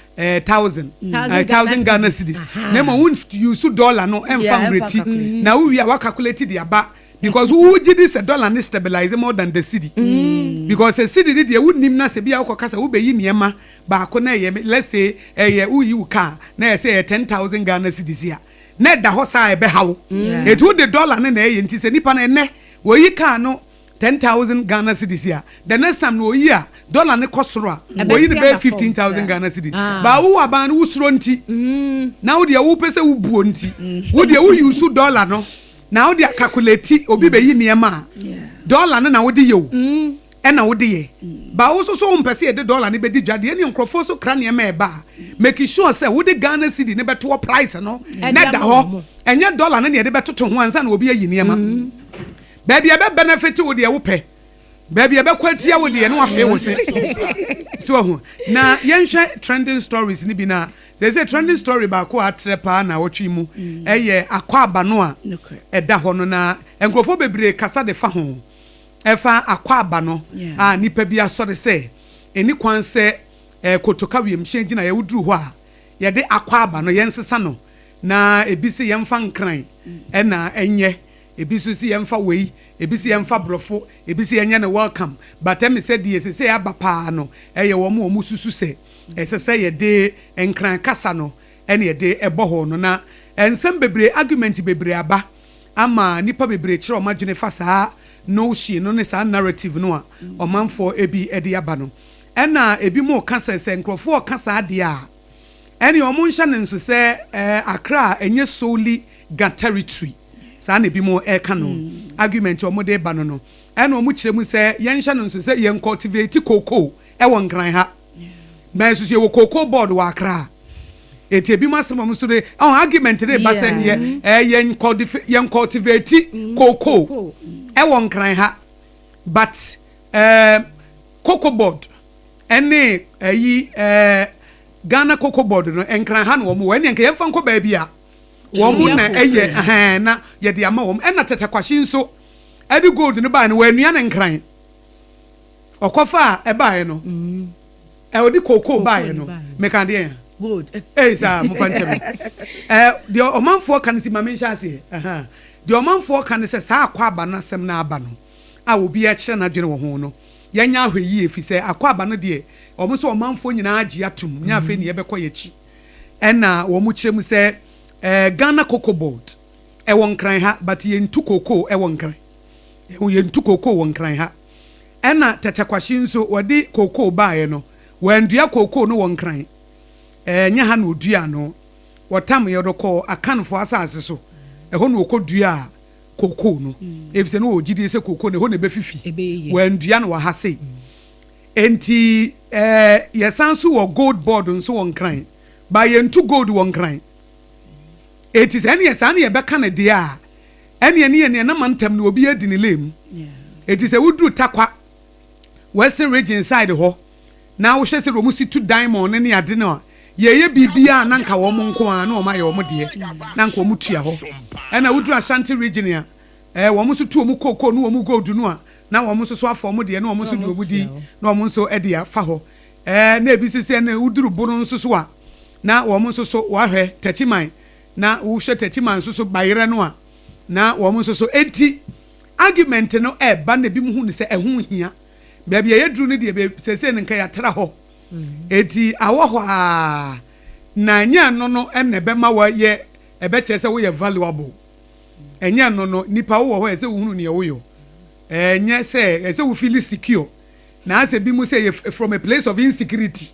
1000 1000 1000 Ghana cedis, na mmom won use dollar no ɛmfa Yeah, ɛmfa nreti calculate. Na wowie a wacalculate de aba, because wogye di sɛ dollar ne stabilize more than the cedi, because sɛ cedi ne deɛ wonim na sɛ bi a wokɔ kasa wobɛyi nneɛma baako na ɛyɛ, let's say, ɛyɛ woyi wo car na ɛyɛ sɛ ɛyɛ 10,000 Ghana cedis a, na ɛda hɔ saa, ɛbɛha wo. Etu wode dollar ne na ɛyɛ, nti sɛ nipa no ɛnɛ wɔyi car no 10,000 Ghana cedis a, the next time na oyi a, dollar ne kɔ soro a, oyi ne Ɛbɛsi bɛyɛ aba fam. 15,000 Ghana cedis. Ah. Baa wo aban no wosoro nti na wo deɛ wopɛ sɛ wobuo nti, wo deɛ wo use dollar no na wode acalculate obi bɛyi nneɛma a, dollar no na wode yɛ o, ɛna wode yɛ ba. Wo nso so wompɛ sɛ yɛde dollar no bɛdi dwa deɛ, ne nkurɔfoɔ so kra nneɛma ɛba a, make sure sɛ wode Ghana cedi ne bɛtoɔ price no Ɛde na ɛda ama hɔ. wɔn. Ɛnyɛ dollar no ne yɛde bɛtoto ho ansa na obi ayi nneɛma. Baabi a ɛbɛ benefit wo deɛ wopɛ, baabi a ɛbɛkɔ atia wo deɛ ne wafee wo se so ɔho. Na yɛnhwɛ trending stories ni bi. Na sɛ trending story baako a atrɛ paa na wɔtwe mu ɛyɛ akɔ aba no a Nokorɛ. ɛda hɔ no, na nkurɔfoɔ bebree kasa de fa ho, ɛfa akɔ aba no a nipa bi asɔre sɛ ɛni kwan sɛ Kotoka wiemhyɛn gyina yɛwoduru hɔ a yɛde akɔ aba no, yɛnsesa no, na ebi sɛ yɛmfa Nkran, ɛna ɛnyɛ ebi nso sɛ yɛmfa wei, ebi sɛ yɛmfa Borɔfo, ebi sɛ yɛnyɛ no welcome. But ɛmi sɛ deɛ sɛ aba paa no ɛyɛ wɔn a wɔn susu sɛ ɛsɛ sɛ yɛde Nkran kasa no ɛna yɛde ɛbɔ hɔ no. Na nsɛm bebree, argument bebree aba ama nipa bebree kyerɛ wɔn adwene fa saa notion no ne saa narrative no a ɔmanfoɔ ebi ɛde aba no. Ɛna ebi mo ka sɛ nkurɔfoɔ ka saa adeɛ a, ɛne wɔn nhyɛ ne nso sɛ Accra ɛnyɛ solely Ga territory. Saa na ebi mo ɛka no, argument a wɔn de ba no. Ɛna wɔn kyerɛ mu sɛ yɛnhyɛ no nso sɛ yɛn cultivate cocoa ɛwɔ Nkran ha, na nso so yɛwɔ Cocoa Board wɔ Accra. Eti ebi mo asɛm a wɔn nso de ɔn argument de ba sɛ yɛ ɛɛ yɛn cultivate cocoa Cocoa. ɛwɔ Nkran ha, but Cocoa Board ɛne ɛyi Ghana Cocoa Board no, Nkran ha na wɔn wɔ. Ɛne nka yɛmfa nkɔ baabi a wɔn na ɛyɛ ɛhɛn na yɛde ama wɔn. Ɛna Tetteh Quarshie nso ɛde gold no baa no, wɔanua ne Nkran. Ɔkɔfa a ɛbaeɛ no, ɔde cocoa baeɛ no, meka deɛ yɛn Gold. Ee, saa mofa nkyɛn mi. Deɛ ɔmanfoɔ ka no si maame nhyɛ aseɛ. Deɛ ɔmanfoɔ ka no sɛ saa akɔ aba no, asɛm no aba no a obi akyerɛ n'adwene wɔ ho no, yɛnya ahwɛ yie fi sɛ akɔ aba no deɛ, wɔn nso ɔmanfoɔ nyinaa agye atum nyɛ afei ne yɛbɛkɔ yɛkyi. Ɛna wɔn kyerɛ mu sɛ Ghana Cocoa Board ɛwɔ Nkran ha, but yɛntu cocoa ɛwɔ Nkran, yɛntu cocoa wɔ Nkran ha. Ɛna Tetteh Quarshie nso wɔde cocoa baeɛ no, wɔandua cocoa no wɔ Nkran, nyɛ ha na odua no. Wɔtam yɛde kɔ Akanfoɔ asase so, ɛhɔ na wɔkɔ dua cocoa no, efisɛ no wɔ gyidie sɛ cocoa no ɛhɔ na ɛbɛfifi. Ɛbɛyɛ yie. Wɔandua no wɔ ha sei. Nti yɛsan so wɔ Gold Board nso wɔ Nkran, ba yɛntu gold wɔ Nkran. Eti sɛ ɛneɛ saa ne yɛbɛka no deɛ a, ɛneɛ ne yɛ neɛ nama ntam no obi adi ne lane. Eti sɛ woduru Tarkwa, Western Region side hɔ, na wohwɛ sɛ wɔn si tu diamond ne ne ade no a, yɛyɛ biribiara na nka wɔn nko ara na wɔn ayɛ wɔn deɛ, na nka wɔn tua hɔ. Ɛna woduru Ashanti Region a, wɔn nso tu wɔn cocoa ne wɔn gold no a, na wɔn nso so afa wɔn deɛ na wɔn nso de wɔn din na wɔn nso de afa hɔ. Na ebi sisi ɛna woduru Bono nso so a, na wɔn nso so wahwɛ Techiman, na wohwɛ Techiman nso so bayerɛ no a, na wɔn nso so. Enti argument no ɛɛba na ebi mu hu no sɛ ɛho hia. Baabi a yɛduru no deɛ, seesei no nka yɛatra hɔ. Eti awɔ hɔ a, na ɛnyɛ ɛno no ɛna ɛbɛma wɔyɛ, ɛbɛkyerɛ sɛ woyɛ valuable. Ɛnyɛ ɛno no. Nipa wowɔ hɔ, ɛsɛ wohunu nea woyɔ. Ɛnyɛ sɛ ɛsɛ wo feel secure na asɛ bi mu sɛ yɛ from a place of insecurity.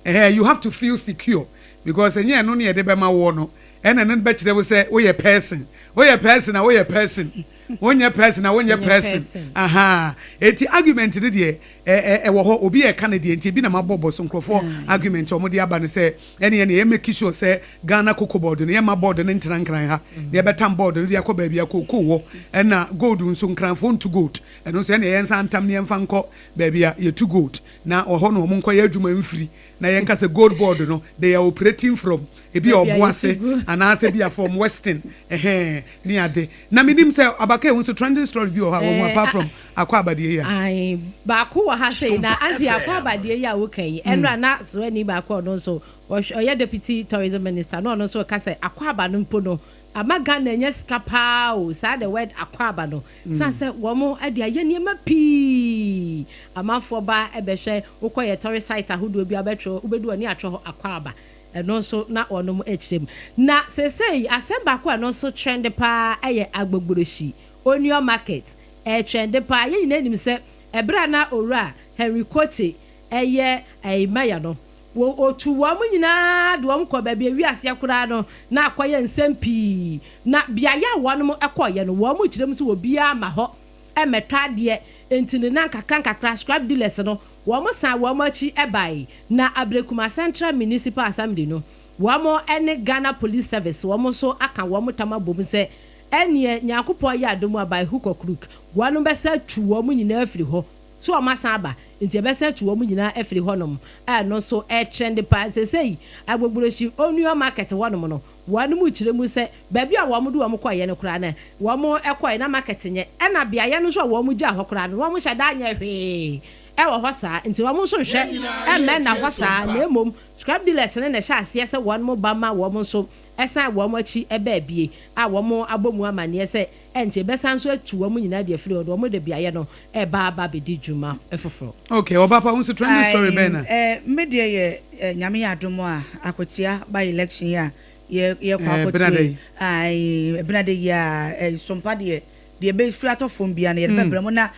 You have to feel secure because ɛnyɛ ɛno ne yɛde bɛma woɔ no ɛna ɛno bɛkyerɛ wo sɛ woyɛ person. Woyɛ person a, woyɛ person. Wonyɛ person a, wonyɛ person. Aha, eti argument no deɛ, ɛwɔ hɔ. Obi yɛ ka no deɛ, nti ebi na ma bɔ bɔ so. Nkurɔfoɔ argument a wɔde aba no sɛ ɛne yɛ make sure sɛ Ghana Cocoa Board no, yɛma board no ntena Nkran ha, na yɛbɛtam board no de akɔ baabi a cocoa wɔ. Ɛna gold nso, Nkranfoɔ ntu gold. Ɛno nso ɛne yɛn nsa ntam ne yɛmfa nkɔ baabi a yɛtu gold na ɔhɔ no wɔn nkɔ yɛ adwuma mfiri, na yɛnka sɛ Gold Board no, they are operating from ebi a Baabi a ɔbo ase yɛtu gold. Anaasɛ bi a from Western ɛhɛn ne ade. Na menim sɛ abaka ehu nso trending story bi wɔ hɔ a wɔn apart from akɔ abadeɛ yi a. Ae, baako wɔ ha sei na anti akɔ abadeɛ yi a woka yi, ɛnora na soani baako a ɔno nso ɔyɛ deputy tourism minister na ɔno nso ka sɛ akɔ aba no mpo no ama Ghana anya sika paa o. Saa the word akɔ aba no san sɛ wɔn de ayɛ nneɛma pii. Amanfoɔ ba ɛbɛhwɛ, wokɔ yɛ tourist site ahodoɔ bi a, wobɛtwerɛ, wobɛdu ɔne atwerɛ hɔ akɔ aba. Ɛno nso na wɔnom akyerɛ mu. Na seesei asɛm baako a ɛno nso trend paa ɛyɛ Agbogbloshie Onion Market. Ɛtrend paa. Yɛn nyinaa nim sɛ ɛberɛ a na Owura Henry Quartey ɛyɛ ɛyɛ no, wɔ otu wɔn nyinaa de wɔn kɔ baabi ewiaseɛ koraa no na akɔyɛ nsɛm pii. Na beaeɛ a wɔn kɔɔyɛ no, wɔn kyerɛ mu sɛ obiara ma hɔ ɛmɛtɔ adeɛ. Nti no na nkakra nkakra scrap dealers no wɔn san wɔn akyi ɛbae. Na Ablekuma Central Municipal Assembly no, wɔn ne Ghana Police Service, wɔn nso aka wɔn tam abom sɛ ɛneɛ Nyankopɔn yɛ adom a, by hook or crook wɔn bɛsa tu wɔn nyinaa afiri hɔ so. Wɔn asan aba nti ɛbɛsa tu wɔn nyinaa afiri hɔnom. Ɛno nso ɛtrend paa. Sɛsɛyi Agbogbloshie Onion Market hɔnom no, wɔn mu kyerɛ mu sɛ baabi a wɔn de wɔn kɔɔyɛ no koraa no, wɔn kɔɔyɛ na market nyɛ, ɛna beaeɛ no nso a wɔn gya hɔ koraa no, wɔn hyɛ da nyɛ hwee ɛwɔ hɔ saa. Nti wɔn nso nhwɛ ɛmɛ na hɔ saa, na emom scrap dealers no na ɛhyɛ aseɛ sɛ wɔn mo ba ma wɔn nso ɛsan wɔn akyi ɛbɛɛ bie a wɔn abɔ mu amaneɛ sɛ ɛnkyɛ bɛsan nso atu wɔn nyinaa de afiri hɔ de wɔn de beaeɛ no ɛba aba abɛdi dwuma foforɔ. Okay, ɔba pa nso trending story bɛn na? Me deɛ yɛ Nyame yɛ adom a, Akwatia by election yi a yɛkɔ akɔto Benada yi, Benada yi a Sompa deɛ bɛfiri atɔ fam bia no, yɛde bɛbrɛ mu. Na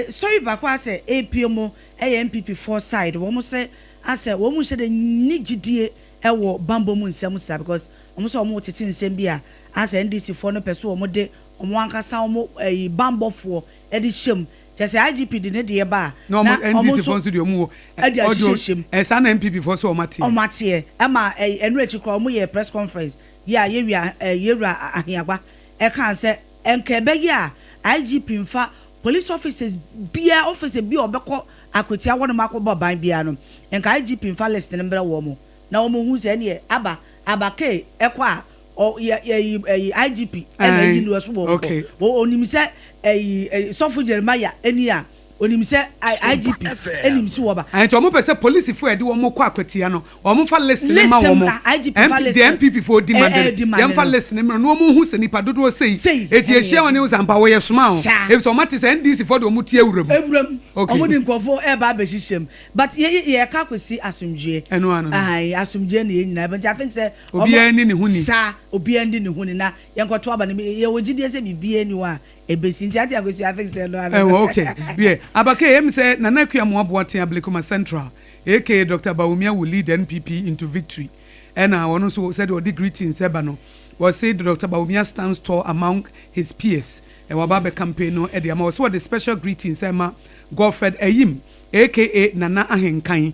story baako asɛ apue mu ɛyɛ NPP foɔ side. Wɔn sɛ asɛ wɔn nhyɛ de ni gyidie ɛwɔ bambɔ mu nsɛm saa, because wɔn sɛ wɔn tete nsɛm bi a asɛ NDC foɔ no pɛ so wɔn de wɔn ankasa wɔn bambɔfoɔ ɛde hyɛ mu, kyɛ sɛ IGP de ne deɛ ba a na ɔmo NDC foɔ nso deɛ ɔmo wɔ ɛde ahyehyɛ mu. Ɛsa na NPP foɔ so ɔmo ateɛ. Ɔmo ateɛ ɛma ɛnu akyi koraa ɔmo yɛ press conference yi a yɛwia yɛwura Ahiagba ɛka sɛ nka ɛbɛyɛ a IGP nfa police officers bia, officer bi a ɔbɛkɔ Akwatia wɔn akɔbɔ ban bia no, nka IGP nfa list no mbrɛ wɔn na wɔn hu sɛ ɛneɛ aba abake ɛkɔ a ɔ yɛ yɛ ɛyi IGP ɛna ɛyi no ɛso wɔn kɔ. Onim sɛ ɛyi sɔfo Jeremiah ɛni a onim sɛ IGP ɛnim si wɔ ba. Nti ɔmo pɛ sɛ polisifoɔ a yɛde wɔn kɔ Akwatia no, wɔn fa list ne ma wɔn. IGP fa list. Deɛ NPP foɔ di mande no, yɛn fa list ne mmerɛ na wɔn hu sɛ nipa dodoɔ sei eti ehyia wɔn ne sampa wɔyɛ soma o, efisɛ wɔn ate sɛ NDC foɔ de wɔn ti ewuram. Ewuram. Wɔn de nkurɔfoɔ ɛɛba abɛhyehyɛ mu, but yɛ yɛ ka akɔsi asomdwie. Ɛno ano no. Ayi asomdwie na yɛn nyinaa, but I think sɛ obiara ni ne ho ni. Saa, obiara ni ne ho ni na yɛn kɔto aba no, yɛ wɔ gyidie sɛ biribiara ni hɔ a ebesi. Nti ate akɔsi, I think sɛ ɛno ano. Ɛwɔ okay yɛ abake yɛm sɛ Nana Akua Moaboa Ablekuma Central, aka Dr Bawumia, will lead NPP into victory. Ɛna ɔno nso sɛdeɛ ɔde greetings ɛba no, wɔse Dr Bawumia stands tall among his peers. Ɛwɔ aba abɛ campaign no ɛde ama. Wɔsɛ wɔde special greetings ɛma Godfred Ayim, aka Nana Ahenkan.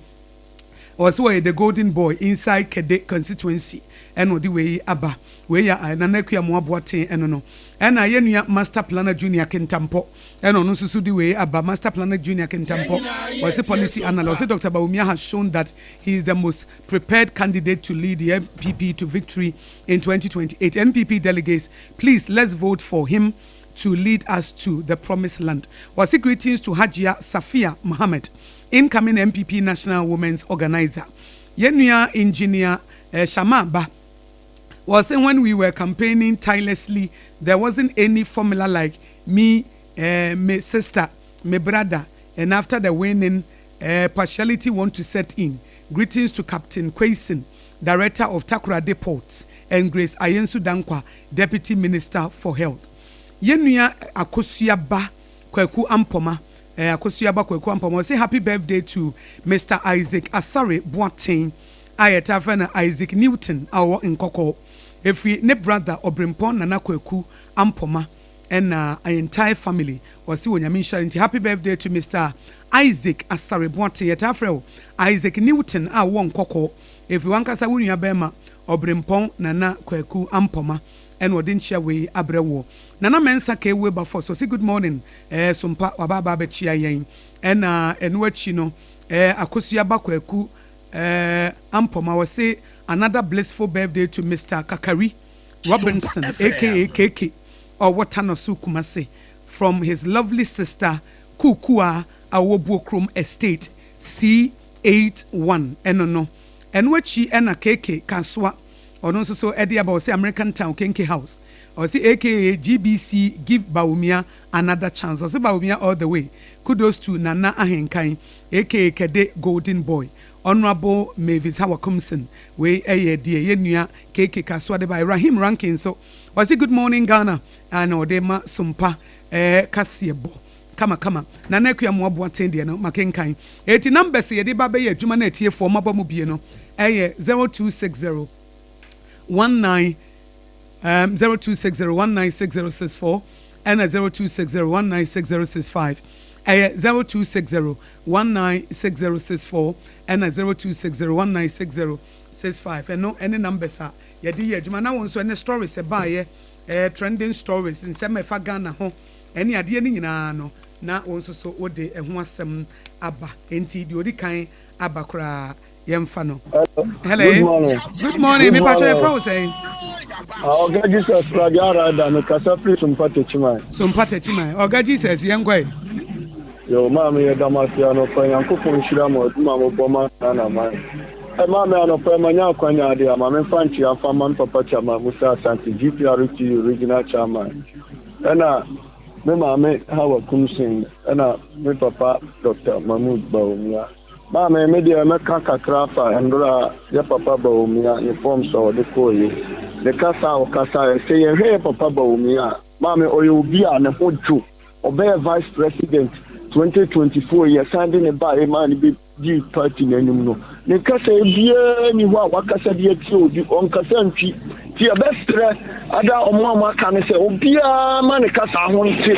Ɔse ɔyɛ the golden boy inside Kede constituency ɛna ɔde wei aba. Wei yɛ Nana Akua Amoah Boateng ɛno no. Ɛna yɛn nua Master Planner Junior Kintampɔ ɛna ɔno nso so de wei aba. Master Planner Junior Kintampɔ ɔse policy analyst ɔse Doctor Bawumia has shown that he is the most prepared candidate to lead the NPP to victory in 2028. NPP delegates please let's vote for him to lead us to the promised land. Ɔse greetings to Hajia Safia Mohammed, incoming NPP National Women's Organizer. Yɛn nua Engineer Shama Ba ɔse when we were campaigning tirelessly there wasn't any formula like me me sister, me brother and after the winning partiality want to set in. Greetings to Captain Quayson, Director of Takoradi Ports and Grace Ayensu Dankwa, Deputy Minister for Health. Yɛn nua Akosua Ba Kwaku Ampoma, Akosua Ba Kwaku Ampoma ɔse happy birthday to Mister Isaac Asare Boateng a yɛtaa frɛ no Isaac Newton a ɔwɔ Nkɔkɔɔ. Ɛfiri ne brother Ɔbrempɔn Nana Kwaku Ampoma ɛna entire family ɔse Onyame nhyira no nti happy birthday to Mister Isaac Asare Boateng yɛtaa frɛ wo Isaac Newton a wowɔ Nkɔkɔɔ ɛfiri wankasa wo nua bɛɛma Ɔbrempɔn Nana Kwaku Ampoma ɛna ɔde nkyea wei abrɛ woɔ. Nana Mensah K Wilberforce ɔse good morning ɛɛ Sompa waba aba abɛkyea yɛn ɛna ɛno akyi no ɛɛ Akosua Ba Kwaku ɛɛ Ampoma ɔse another blissful birthday to Mister Kakari Robinson aka KK ɔwɔ Tanoso Kumasi from his lovely sister Kuukua a ɔwɔ Buokrom Estate C81 ɛno no ɛno akyi ɛna KK Kasoa ɔno nso so ɛde aba ɔse American Town Kenke House ɔse aka GBC give Bawumia another chance ɔse Bawumia all the way kudos to Nana Ahenkan aka Kɛde Golden Boy Honourable Mavis Hawa Kumson wei ɛyɛ deɛ yɛn nua KK Kasoa de baeɛ Rahim Rankin nso ɔse good morning Ghana ɛna ɔde ma Sompa ɛɛ kaseɛbɔ kama kama Nana Akua Amoah Boateng deɛ no makenkan eti numbers yɛde ba bɛyɛ adwuma no atiefoɔ moaba mu bie no ɛyɛ 0260 19 um, 0260 196064 ɛna 0260 196065 ɛyɛ 0260 196064 ɛna 0260 196065 ɛno ɛne numbers a yɛde yɛ adwuma na wɔn nso ɛne stories ɛbaayɛ ɛɛ trending stories nsɛm a ɛfa Ghana ho ɛne adeɛ no nyinaa no na wɔn nso so wɔde ɛho asɛm aba nti deɛ odi kan aba koraa yɛmfa no. Hello. Good morning. Good morning. Good Me patro morning. yɛfrɛ wo sɛn? Oga Jesus Pragya Rada, me kasa firi Sumpa Techiman. Sumpa Techiman. Oga Jesus yɛnkɔ yi. Yo, maame yɛ dam ase anɔpa Nyankopɔn nhyira mo adwuma a mobɔ ma Ghana man. Ɛ maame anɔpa yi manya akwanya ade a ma memfa nkyea mfa mma me papa Chairman Musa Asante GPRTU Regional Chairman ɛna me maame Hawa Kumsin ɛna me papa Dr. Mahmood Bawumia. Maame, me deɛ mɛka kakra afa mberɛ a yɛ papa Bawumia ne forms a ɔde kɔɔ yi, ne kasa a ɔkasaeɛ. Sɛ yɛhwɛ yɛ papa Bawumia a, maame ɔyɛ obi a ne ho dwo. Ɔbɛyɛ vice president 2024 yi, yɛsan de no baeɛ maa no bɛdii party no anim no, ne kasaeɛ biara nni hɔ a wakasa de atia obi, ɔnkasa ntwi. Nti yɛbɛsrɛ ada ɔmo a ɔmo aka no sɛ obiara ma ne kasa ho nte.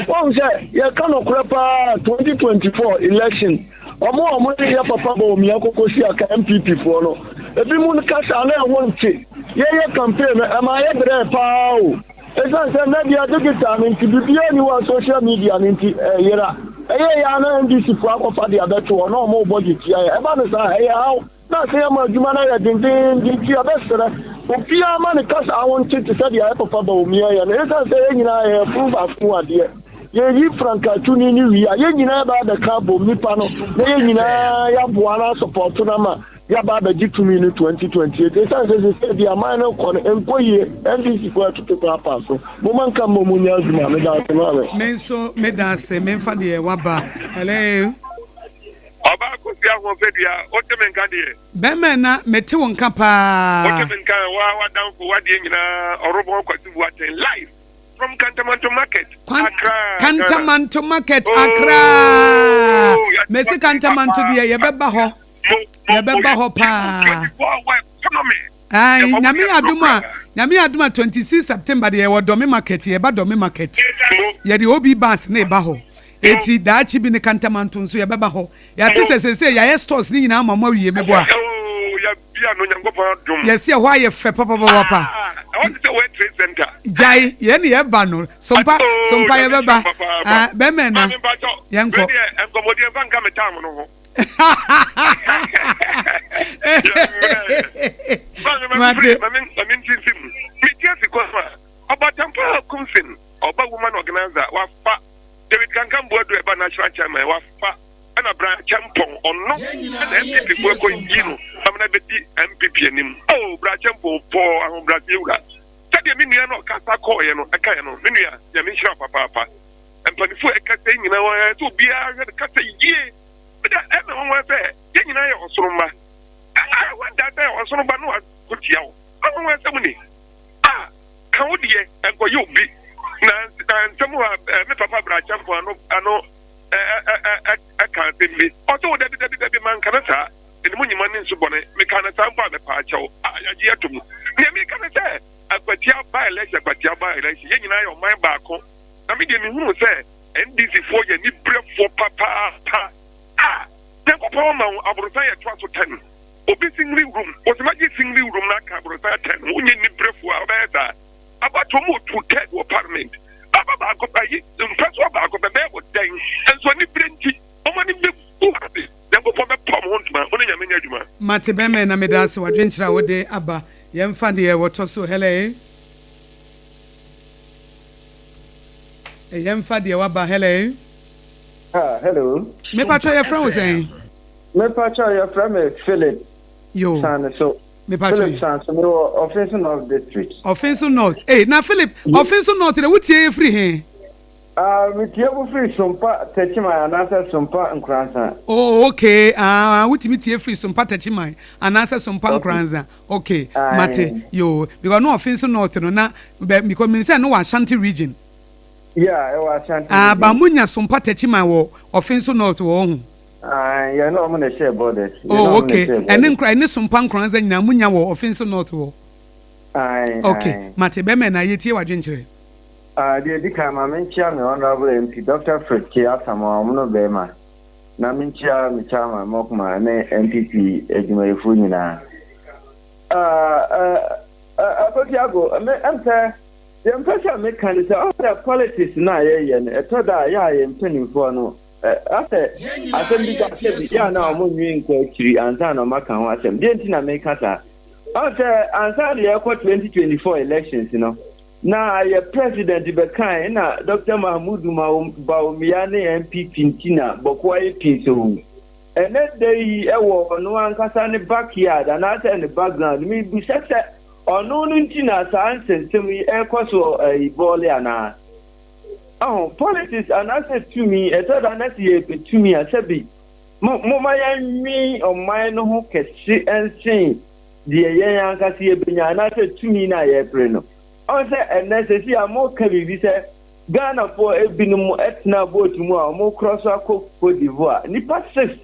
Wahu sɛ yɛka nɔkorɛ paa 2024 election ɔmo a ɔmo ne yɛ papa Bawumia kɔkɔ si aka NPP foɔ no ebi mo kasa na ɛho nte. Yɛyɛ campaign no ɛma yɛ brɛɛ paa o. Esiane sɛ nnɛ deɛ digital no nti biribiara nni hɔ a social media no nti ɛyera. Ɛyɛ yɛ a na NDC foɔ akɔfa de abɛto hɔ na ɔmo rebɔ gye tia yɛ. Ɛba no saa a ɛyɛ haw. Na sɛ yɛma adwuma no ayɛ dendeenden nti, yɛbɛsrɛ obiara ma ne kasa ho nte te sɛ deɛ yɛn papa Bawumia yɛ no. Esiane sɛ yɛn nyinaa yɛyɛ funu baako mu adeɛ, yɛyi frankaatuni no wie a, yɛn nyinaa bɛba abɛka abom, nnipa no, na yɛn nyinaa yɛaboa no asɔpɔɔto no ama yɛaba abɛgye tumi no 2028. Esiane sɛ seesei deɛ aman no rekɔ no, ɛnkɔ yie, NDC foɔ ɛtoto paapaa so. Momma nka mmom nyɛ adwuma. Meda ase maame. Me nso meda ase memfa deɛ waba. Hello. Ɔbaa Kofi Ahoɔfɛdua, wote me nka deɛ? Bɛrima ɛna, mete wo nka paa. Wote me nka, wo ara w'adamfo, w'adeɛ nyinaa, Ɔrobɔn Kwasi Boateng, live from Kantamanto Market, Accra, Ghana. Kantamanto Market, Accra. Oh, yɛte Mese Boateng Kantamanto papa. deɛ yɛbɛba hɔ, Mo, mo, mo, yɛbɛba yɛ hɔ paa. 24 hour economy. Ae, Yɛfa mo Nyame deɛ yɛ adom a, koraa. Nyame yɛ adom a 26 September deɛ yɛwɔ Dɔme Market, yɛba Dɔme Market. Mo. Yɛde OB bus na ɛba hɔ. Eti daakye bi ne Kantamanto nso yɛbɛba hɔ. Yɛate sɛ seesei yɛayɛ stores ne nyinaa ama mo awie, meboa? Oh, yɛabia no, Nyankopɔn adom. Yɛse ɛhɔ ayɛ fɛ papapapapa. Ah, ɛhɔ te sɛ World Trade Center. Gyae, yɛn ne yɛba no, sompa, Oh, sompa Nyame yɛbɛba. nhyira wo papaapa. Ah, bɛmɛn na, Maame mpakyɛw, yɛnkɔ. wei deɛ nkɔmmɔdie mfa nka me time no ho. Yɛmmerɛ. Maame, ma Mate. me, ma me, ma me ntintim. Mete ase kwan a, Ɔbatampa Kumsin, ɔba woman organizer, wafa. David Kankan Boadu a ɛba National Chairman, wafa. Ɛna Brian Acheampong, ɔno ɛna NPP foɔ ɛkɔ yi no amena bɛdi NPP anim. Oh, Brian Acheampong, pɔɔ ahobrɛaseɛ wura. Sɛdeɛ me nua no ɔkasa kɔɔeɛ no, ɛkaeɛ no, me nua, Nyame nhyira wo papaapa. Mpanimfoɔ a ɛkasa yi nyinaa, wɔn sɛ obiara hwɛ no kasa yie. Meda ɛna nwanwa sɛ yɛn nyinaa yɛ ɔsono mma. Ɛɛ, wanda sɛ ɔsono ba no akɔtia wo. Anwanwa asɛm ni. Ah, ka wo deɛ, ɛnkɔyɛ obi. Na na nsɛm a me papa Brian Acheampong ano ano ɛka asɛm bi. Ɔsɛ wo dabi dabi dabi manka no saa. Ɛne mu nyima ne nsu bɔne. Meka no saa mpo a mɛpa akyɛw. A yɛagye ato mu. Nea meka ne sɛ akwatia by election akwatia by election. Yɛn nyinaa yɛ ɔman baako. Na me deɛ mehunu sɛ NDC foɔ yɛ aniberefoɔ papaapa. A Nyankopɔn ama wo aborosan yɛ toa so 10. Obi single room, wɔsɛ magye single room na aka aborosan 10. Wonyɛ niberefoɔ a wobɛyɛ saa. Abatoɔ mu otu third wɔ parliament. Aba baako pɛ yi mpɛsoa baako pɛ bɛyɛ wo dɛn? Nso anibere nti wɔn ani bɛgu ase. Nyankopɔn bɛpa wɔn ho ntoma. Wo ne Nyame nyɛ adwuma. Mate bɛmɛ na meda ase wadwenkyerɛ a wode aba. Yɛmfa deɛ wɔtɔ so hello. Yɛmfa deɛ waba hello. Ah, hello. Mepatwɔ yɛfrɛ wo sɛn? Mepatwɔ yɛfrɛ me Philip. Yo. Sane so. Mepatwɔ Philip Sanso, mewɔ Offinso North District. Offinso North. Ei, na Philip, Offinso North de wotie yɛ firi he? Ah, metie mo firi Sompa Techiman anaasɛ Sompa Nkoranza. Oh, okay. Ah, wotumi tie firi Sompa Techiman anaasɛ Sompa Nkoranza. Okay, mate. Yo, because no Offinso North no na because menim sɛ no wɔ Ashanti region. Yeah, ɛwɔ Ashanti Ah, region. Ba munya Sompa Techiman wɔ Offinso North wɔ ho. Ah, yɛne ɔmo na ɛhyɛ borders. Oh, okay. Ɛne nkora ɛne Sompa Nkoranza nyinaa munya wɔ Offinso North wɔ. Aye, Okay, mate. Bɛmɛ na yɛtie w'adwenkyerɛ. Ah, deɛ edi kan ma menkyia me honourable MP Dr. Fred K. Asamoah ɔmo no bɛrima na menkyia me chairman Mokma ne NPP adwumayɛfoɔ nyinaa. Ah, eh, Akosi Ago, me ɛm sɛ deɛ mpɛ sɛ meka ne sɛ ɔn sɛ politics no a yɛyɛ no ɛtɔ da a yɛ a yɛn mpanimfoɔ no asɛ asɛm bi ba sɛ bi yɛ a na ɔmo nwe nkɔ akyiri ansa na ɔmo aka ho asɛm. Deɛ nti na meka saa, ɔn sɛ ansa na yɛkɔ 2024 elections no na yɛ president bɛkae na Dr. Mahmudu Bawumia ne NPP nti na Bawku ayɛ pinsoo. Ɛnɛ da yi ɛwɔ ɔno ankasa ne backyard anaasɛ ne background, mebisa sɛ ɔno no nti na saa nsɛnsɛm yi ɛrekɔ so ɛyi bɔɔle anaa? Ɔho politics anaasɛ tumi ɛtɔ da na sɛ yɛpɛ tumi a sɛbi momma yɛnwen ɔman no ho kɛse nsen deɛ yɛn ankasa yɛbɛnya anaasɛ tumi no a yɛrepere no. Ɔho sɛ ɛnɛ sɛsi a moka biribi sɛ Ghanafoɔ ebinom tena boat mu a wɔkorɔ so akɔ Cote d'Ivoire, nnipa 6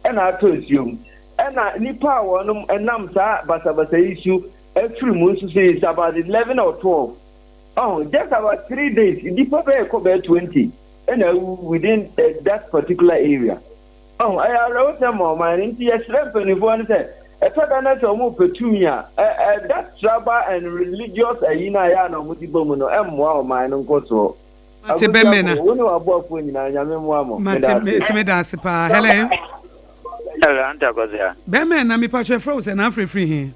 ɛna atɔ nsuo mu, ɛna nnipa a wɔnom nam saa basabasa yi so afiri mu nso so is about 11 or 12. Ɔho just about 3 days nnipa bɛyɛ kɔ bɛyɛ 20 ɛna awu within that particular area. Ɔho ɛyɛ awerɛhosɛm ma ɔman no, nti yɛsrɛ mpanimfoɔ no sɛ ɛtɔ da no sɛ ɔmo pɛ tumi a that tribal and religious ayi no a yɛ a na ɔmo de bɔ mu no ɛmmoa ɔman no nkɔsoɔ. Mate bɛmɛ na. Wo ne w'aboafoɔ nyinaa Nyame mmoa mo. Mate me so meda ase paa. Hello. Hello, Auntie Akosua. Bɛmɛ na mepa kyɛ frɛ wo sɛ na afrɛ firi he?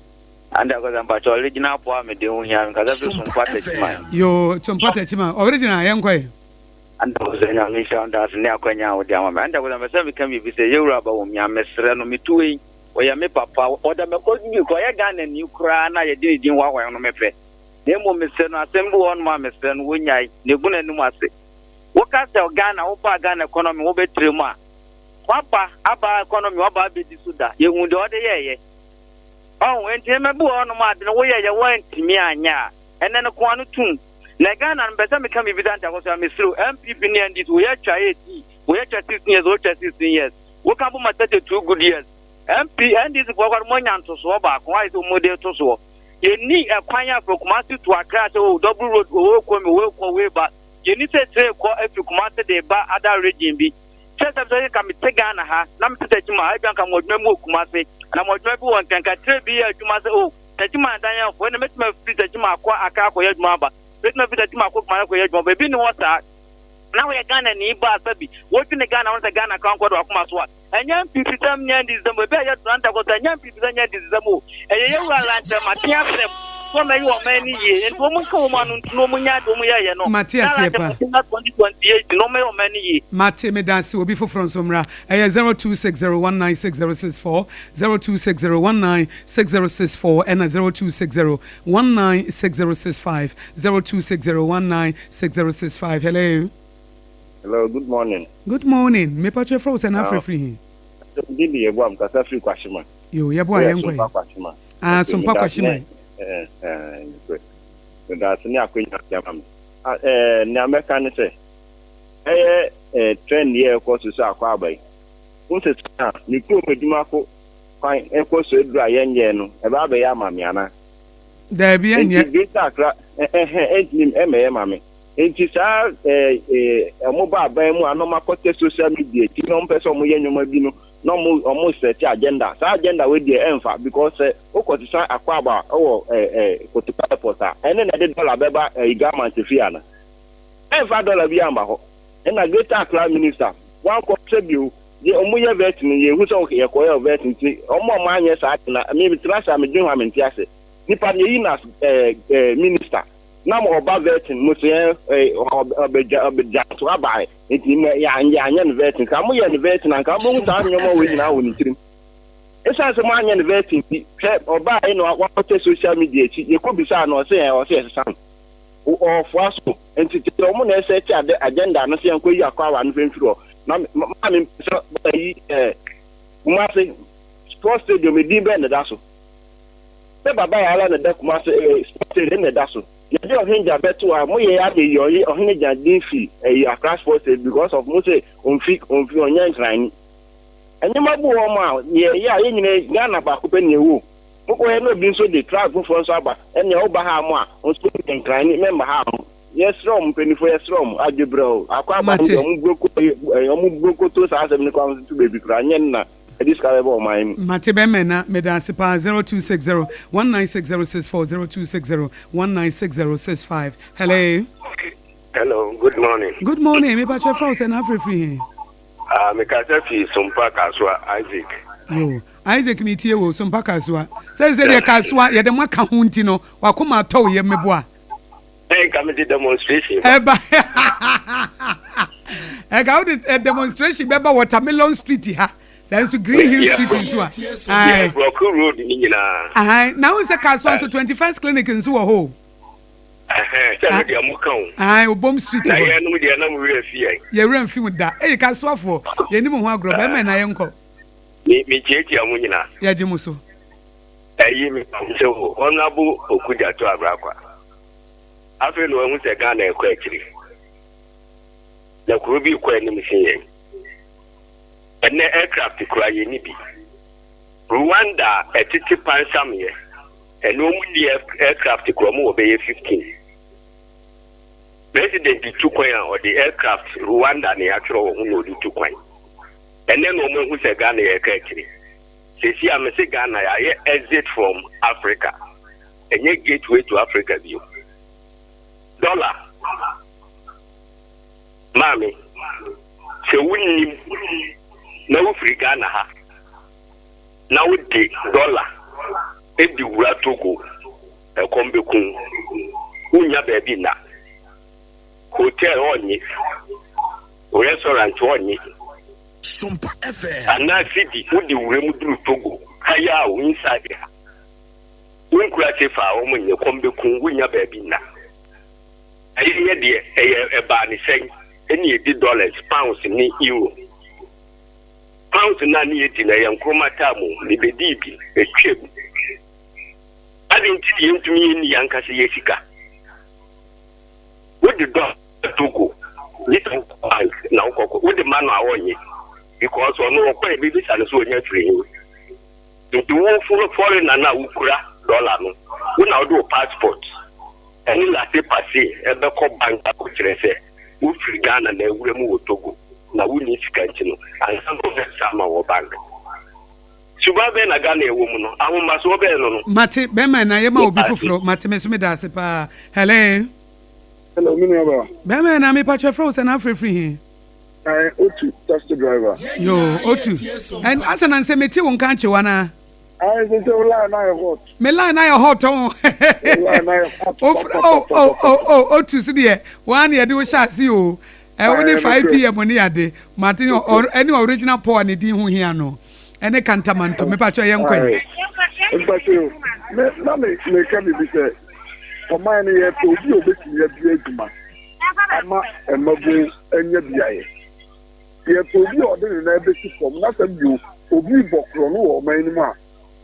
Auntie Akosua, mpakyɛ original po a mede ho hia me kasa firi Sompa Techiman. Yo, Sompa Techiman. Original yɛnkɔ ɛ. Auntie Akosua, Nyame nhyira wo da ase ne akwanya a wode ama me. Auntie Akosua, mepɛ sɛ meka biribi sɛ yɛwura aba wɔ mu a mesrɛ no metu wei ɔyɛ me papa ɔda mɛkɔ bi kora ɔyɛ Ghana ni koraa na yɛde ne din hoahoa no mepɛ. Na mmom mesrɛ no asɛm bi wɔ hɔnom a mesrɛ no wɔnyae na egu n'anim ase. Woka sɛ Ghana wobaa Ghana economy wobɛtrɛ mu a waba aba economy waba abɛdi so da yɛhu deɛ ɔde yɛɛyɛ. Ɔho enti nneɛma bi wɔ hɔnom a ade no woyɛyɛ woantumi anyɛ a ɛnɛ no koa no tum. Na Ghana no mpɛ sɛ meka biribi sɛ antakɔ so a mesrɛ o NPP ne NDC woyɛ atwa 18 woyɛ atwa 16 years wotwa 16 years woka bɔ ma 32 good years MP NDC foɔ kora mo anya ntosoɔ baako ayɛ sɛ wɔn de to soɔ. Yɛnni ɛkwan a from Kumasi to Accra sɛ oh double road owó kɔ mi owó kɔ owó ba. Yɛnni sɛ train kɔ afiri Kumasi de reba other region bi. Kyerɛ sɛ sɛ nka mete Ghana ha na mete Techiman a, ebia nka mewɔ adwuma bi wɔ Kumasi anaa mewɔ adwuma bi wɔ Nkran, nka train bi yɛ adwuma sɛ oh, Techiman dan yɛn fo, ɛnna mɛtumi afiri Techiman akɔ Accra akɔyɛ adwuma aba, mɛtumi afiri Techiman akɔ Kumasi akɔyɛ adwuma aba. Ebi nni hɔ saa. Na woyɛ Ghanani ba a sɛbi wodwene Ghana ho sɛ Ghana koraa nkɔ de w'akoma so a, Ɛnyɛ mpipisɛm nyɛ ndisisɛm o, ebi a yɛ Duranta kɔ so ɛnyɛ mpipisɛm nyɛ ndisisɛm o, ɛyɛ yɛ wura Lankyerɛmaten asɛm sɛ ɔmɛyɛ ɔman no yie, nti wɔn nka wɔn ano nto na wɔn nyɛ adeɛ wɔn yɛɛyɛ no, Mate na aseɛ paa. Lankyerɛmaten na 2028 na ɔmɛyɛ ɔman no yie. Mate, medase, obi foforɔ nso mmra, ɛyɛ 0260196064, 0260196064 ɛna 0260196065, 0260196065, hello. Hello, good morning. Good morning, mepakyɛ frɛ wo sɛn na afrɛ firi he? Me din de Yeboah, me kasa firi Kwashima. Yoo, Yeboah yɛn kɔ ɛ. Kwashima. Ah, Sompa Kwashima. Eh, eh, meda ase ne akwanya ade ama me. Ah, eh, nea mɛka ne sɛ, ɛyɛ eh, trend yɛ ɛkɔ so sɛ akɔ aba yi. Wo sɛ sɛ me kurom adwuma ko kwan ɛkɔ so aduru a yɛnyɛɛ no, ɛbɛ abɛyɛ ama me ana? Daabi, ɛnyɛ. Nti Greater Accra, ɛhɛn, ɛntumi ɛmɛyɛ ma me. Nti saa eh eh ɔmo ba aban mu a na ɔmo akɔtɛ social media akyi na ɔmo pɛ sɛ ɔmo yɛ nneɛma bi no na ɔmo ɔmo sɛte agenda. Saa agenda wei deɛ ɛnfa because sɛ wokɔ sesa akwaaba wɔ eh eh Kotoka airport a ɛne na ɛde dollar bɛba eh government fie ana? Ɛnfa dollar biara mba hɔ. Ɛna Greater Accra minister wankɔ hwɛ bio deɛ ɔmo yɛ vetting no yɛnhu sɛ ok yɛkɔyɛɛ vetting nti ɔmo a ɔmo anyɛ saa ade no me metena ase a medwen ho a mente ase. Nipa no yɛyi no as eh eh minister. Na mo ɔba vetting mo se ɔbɛgya ɔbɛgya so aba nti mo yɛanyɛ no vetting ka mo yɛ no vetting anka mo bɛhu saa nneɛma wei nyinaa wɔ ne tirim esan sɛ mo anyɛ no vetting bi hwɛ ɔbaa yi na wakɔtɛ social media akyi yɛkɔ bisaa no ɔse yɛn ɔse yɛsesa no ɔfoa so nti te sɛ ɔmo na ɛsɛ ti ade agenda no sɛ yɛnkɔ yi akɔ awa no fɛn firi hɔ na maa mi mpɛ sɛ ɛyi ɛɛ Kumasi sports stadium edin bɛn na ɛda so. Sɛ Baba Yara na ɛda Kumasi eh, sports stadium na ɛda so. Yɛde Ɔhene Gyan bɛto a, mo yɛ ara yɛyi ɔhe Ɔhene Gyan din fi ɛyi Accra sports stadium because of mo se ɔnfi ɔnfi ɔnyɛ Nkrani. Nneɛma bi wɔ hɔ a yɛyɛ a yɛn nyinaa Ghana baako pɛ na ɛwɔ o. Mokɔyɛ na obi nso de tribe foforɔ nso aba ɛnea woba ha mo a nso yɛ Nkrani mɛmma ha mo. Yɛsrɛ wɔn mpanyinfoɔ yɛsrɛ wɔn adwebrɛ o akɔ aba no Mate. deɛ wɔn broko wɔn brokoto saa asɛm no koraa nso to baabi koraa nyɛ no na Ɛde sika bɛba ɔman mu. Mate bɛmɛ na meda ase paa 0260 196064 0260 196065 Hello. Hello, good morning. Good morning, me pakyɛ frɛ wo sɛ na afrɛ firi he? Ah, me kasa fi Sompa Kasoa, Isaac. Yo, Isaac me tie wo, Sompa Kasoa. Sɛ sɛ deɛ Kasoa yɛde mo aka ho nti no, wakoma atɔ wo yam meboa. Ɛnka me de demonstration ba. Ɛba ɛka wo de demonstration bɛba Watermelon Street ha. Sɛ nso Green Hill Street nso a. Yɛ Brɔko Road ni nyinaa. Ahan na wo sɛ Kasoa nso 21st Clinic nso wɔ hɔ o. Ɛhɛn sɛ no deɛ mo ka o. Ahan Obom Street hɔ. Na yɛn nom deɛ na mo werɛ fi yɛn. Yɛ werɛ nfi mo da. Eyi Kasoafoɔ yɛn ni mo ho agorɔ bɛrima na yɛn kɔ. Me me kyiakyia mo nyinaa. Yɛgye mo so. Ɛyi me sɛ o Honourable Okudjato Abrakwa. Afei na wahu sɛ Ghana rekɔ akyiri. Na kuro bi rekɔ anim sen yɛn. Ɛnnɛ aircraft koraa yɛnni bi. Rwanda a ɛtete pansamyɛ, ɛnnɛ wɔn nni aircraft koraa, wɔn wɔ bɛyɛ 15. President tu kwan a ɔde aircraft Rwanda na yɛatwerɛ wɔ ho na ɔde tu kwan. Ɛnnɛ na wɔn ahu sɛ Ghana yɛreka akyiri. Seesei a mese Ghana yɛayɛ exit from Africa. Ɛnyɛ gateway to Africa bio. Dollar, maame, sɛ wonnim na wofiri Ghana ha na wode dollar di wura Togo, ɛkɔm bɛku wo. Wonnya baabi nna. Hotel ɔnnye, restaurant ɔnnye. Anaa cedi wode wura mu duru Togo ha yi a o, inside ha. Wo nkuraase fa a wɔn nyɛ, kɔm bɛku wo, wonnya baabi nna. Ɛyɛ yɛ deɛ, ɛyɛ ɛbaa ne sɛn ɛne yɛdi dollars, pounds ne euro. Pounds no a ne yɛdi no ɛyɛ Nkrumah time o, mebɛdii bi, ɛtwam. Adɛn nti ne yɛntumi yɛnni yɛn ankasa yɛ sika? Wode dollar Togo, gye sɛ wokɔ bank na wokɔkɔ, wode ma no a ɔnnye because ɔno ɔkɔ a yɛbɛbisa no sɛ ɔnya firi he. Nti wo foreigner no a wokura dollar no, wo na wode wo passport ne laissez passer bɛkɔ bank akɔkyerɛ sɛ. Wofiri Ghana na awura mu wɔ Togo na wonni sika nti no, ansa na wɔbɛsa ama wɔ bank. Suban bɛn na Ghana ɛwɔ mu no? Ahomasoɔ bɛn no no? Mate, bɛrima ɛna yɛ ma obi foforɔ. Mate, me nso meda ase paa. Hello. Hello, me nua baa. Bɛrima ɛna, mepakyɛ frɛ wo sɛ na afrɛ firi he? Ɛɛ, Otu, taxi driver. Yoo, Otu. Ɛn, asɛ na nsɛ mete wo nka akye wo anaa? Ayi sɛ sɛ wo line ayɛ hot. Me line ayɛ hot ɔn. Wo line ayɛ hot. Ofra oh oh oh oh otu so deɛ wɔn na yɛde wo hyɛ ase o. Ɛwo ne 5 pm ne yade. Mate ne ɛne original Paul ne din ho hia no. Ɛne kantamanto. Me pacho yɛn kɔ yi. Mpacho me na me me ka bibi sɛ ɔman no yɛ pɛ obi a obetumi abie adwuma ama mmabun anya bi ayɛ. Yɛpɛ obi a ɔde ne nan bɛsi fam na sɛ bio obi rebɔ korɔno wɔ ɔman no mu a,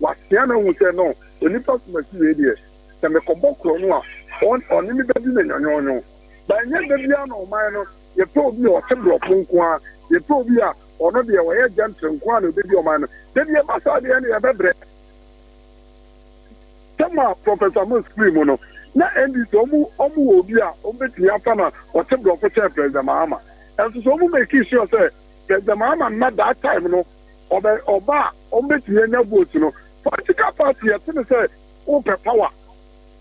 watea no ahu sɛ no, onipa somasi wei deɛ, sɛ mekɔbɔ korɔno a, ɔne me bɛdi no nyɔnyɔnyɔ. But ɛnyɛ da biara na ɔman no, yɛpɛ obi a ɔte borɔfo nko ara, yɛpɛ obi a ɔno deɛ ɔyɛ gentle nko ara na ɔbɛdi ɔman no. Da bi ɛba saa deɛ ɛnna yɛbɛbrɛ. Sɛm a Professor Mills firi mu no, na NDC wɔn wɔn wɔ obi a wɔn bɛtumi afa no a ɔte borɔfo kyɛn President Mahama. Ɛnso so wɔn make sure sɛ President Mahama nna that time no ɔbɛ ɔba a wɔn bɛtumi anya vote no. Political party yɛte no sɛ wopɛ power.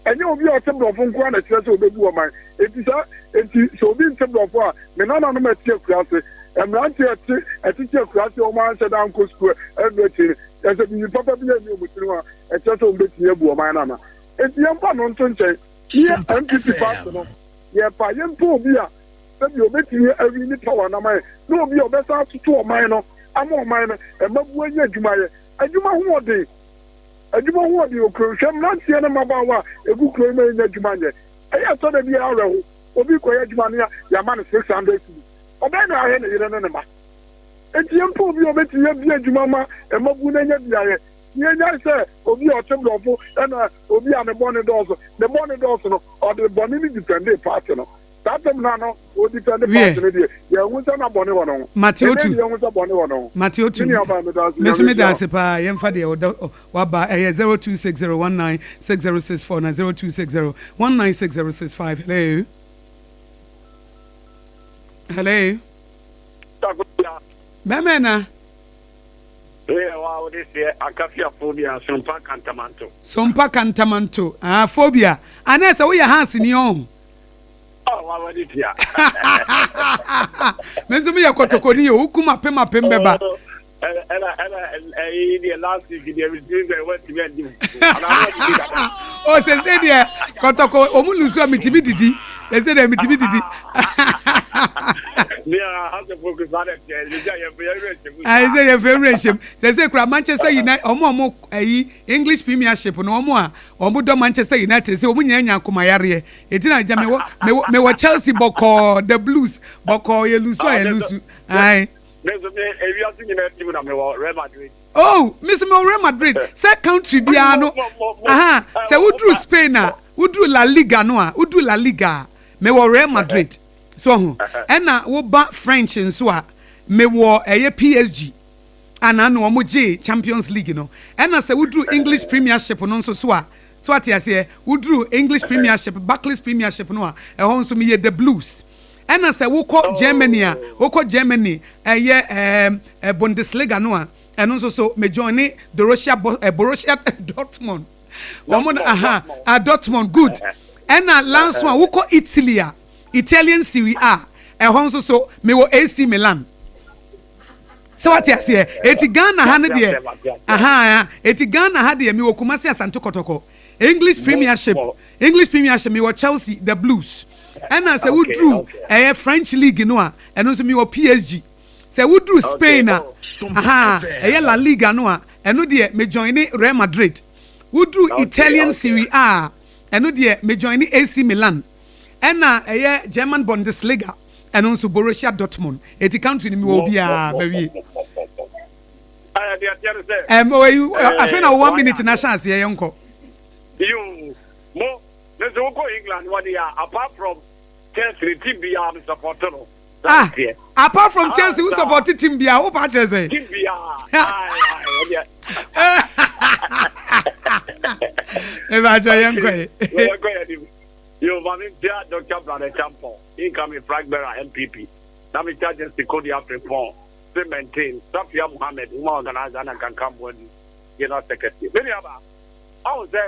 Ɛnyɛ obi a ɔte borɔfo nko ara na ɛkyerɛ sɛ ɔbɛbu ɔman. Enti saa enti sɛ obi nte borɔfo a, me nananom a ɛte akuraase, mmeranteɛ a ɛte ɛtete akuraase a wɔn anhyɛ da ankɔ sukuu annu akyiri no, kyerɛ sɛ biribi papa biara nni wɔn tiri ho a ɛkyerɛ sɛ wɔbɛtumi abu ɔman no anaa? Enti yɛmfa no nto nkyɛn. Ne yɛ NPP party no, yɛpa yɛmpɛ obi a sɛdeɛ ɔbɛtumi awini power no ama yɛn, ne obi a ɔbɛsan atoto ɔman no ama ɔman no mmabuo anya adwuma ayɛ. Adwuma ho ɔden. Adwuma ho ɔden wɔ kurom. Hwɛ mmeranteɛ ne mmabaawa a ɛgu kuro yi mu a ɛnnya adwuma nyɛ. Ɛyɛ ɛtɔ da bi a awerɛho. Obi rekɔyɛ adwuma no yɛama no 600 cedis. Ɔbɛyɛ dɛn ahwɛ ne yere ne ne mma? Enti yɛmpɛ obi a ɔbɛtumi abue adwuma ama mmabunu no anya bi ayɛ. Na yɛnnyae sɛ obi a ɔte borɔfo ɛna obi a ne bɔne dɔɔso. Ne bɔne dɔɔso no, ɔde bɔne no difɛndee paati no. Saa asɛm no a na ɔredifɛnde Wiɛ. paati no deɛ, yɛanhu sɛ na bɔne wɔ ne ho. Mate Ɛnnɛ otu. deɛ yɛahu sɛ bɔne wɔ ne ho. Mate otu. Me nuabaa, meda ase. Me nso Nyame meda nhyira wo. ase paa. Yɛmfa deɛ ɔda waba ɛyɛ 0260196064 na 0260196065. Hello. Hello. Bɛmɛ na. Eyɛ wa wode seɛ akafia phobia sompa kantamanto. Sompa kantamanto ah phobia anɛ sɛ woyɛ hans ni ɔn. Oh wa wani tia. Me nso meyɛ kɔtɔkɔni o wokum apem apem bɛba. Oh ɛna ɛna ɛyi deɛ last week deɛ metumi sɛ watumi andi fufuo anaa wadidi dada. Oh sese deɛ kɔtɔkɔ ɔmu lusu a metumi didi sese deɛ metumi didi. Ayi sɛ yɛn fɛ wura nhyɛm sese kura Manchester United ɔmo ɔmo ayi English Premiership no ɔmo a ɔmo dɔ Manchester United sɛ ɔmo nyinaa nya akomayareɛ eti na gya mewɔ mewɔ mewɔ Chelsea bɔkɔɔ the Blues bɔkɔɔ yɛ lusu a yɛ lusu ayi. Oh, me nso mewɔ Real Madrid. Sɛ country biara no, aha, sɛ woduru Spain a, woduru La Liga no a, woduru La Liga a, mewɔ Real Madrid. So ho. Ɛna woba French nso a, mewɔ ɛyɛ PSG. A na ano wɔn gyee Champions League no. Ɛna sɛ woduru English Premiership no nso so a, so ate aseɛ, woduru English Premiership, Barclays Premiership no a, ɛhɔ nso meyɛ The Blues. Ɛna sɛ wokɔ Germany a, wokɔ Germany ɛyɛ ɛɛm Bundesliga no a, ɛno nso so me joine Dorussia Bo eh, Borussia Dortmund. Wɔn na aha, ah Dortmund good. Ɛna last one wokɔ Italy a, Italian Serie A, ɛhɔ nso so mewɔ AC Milan. Sɛ wate aseɛ, eti Ghana ha no deɛ, aha, eti Ghana ha deɛ mewɔ Kumasi Asante Kɔtɔkɔ. English Premiership, English Premiership mewɔ Chelsea, the Blues. Ɛna sɛ woduru ɛyɛ French League no a, ɛno nso mewɔ PSG. Sɛ woduru Spain a, aha, ɛyɛ La Liga no a, ɛno deɛ me joine Real Madrid. Woduru Italian Serie A a, ɛno deɛ me joine AC Milan. Ɛna ɛyɛ German Bundesliga, ɛno nso Borussia Dortmund. Eti country no mewɔ obiara, mawie. Ɛm, afei na one minute na ahyɛ aseɛ yɛnkɔ. Yoo, mo, me nso wokɔ England wɔ de a, apart from Chelsea team biara me support no. Ah, apart from Chelsea, wo support team biara, wo pa kyerɛ sɛ? Team biara, ayi, Eba kyerɛ yɛnkɔ yi. Yɛnkɔ yɛ ni. Yoo, maame ntia Dr. Brother Champon. Incoming flag bearer NPP, na mekyia Justin Kodia Frimpong, se maintain, Safia Mohammed, woman organizer na Nkanka Boadu, General Secretary. Me nua baa, ahu sɛ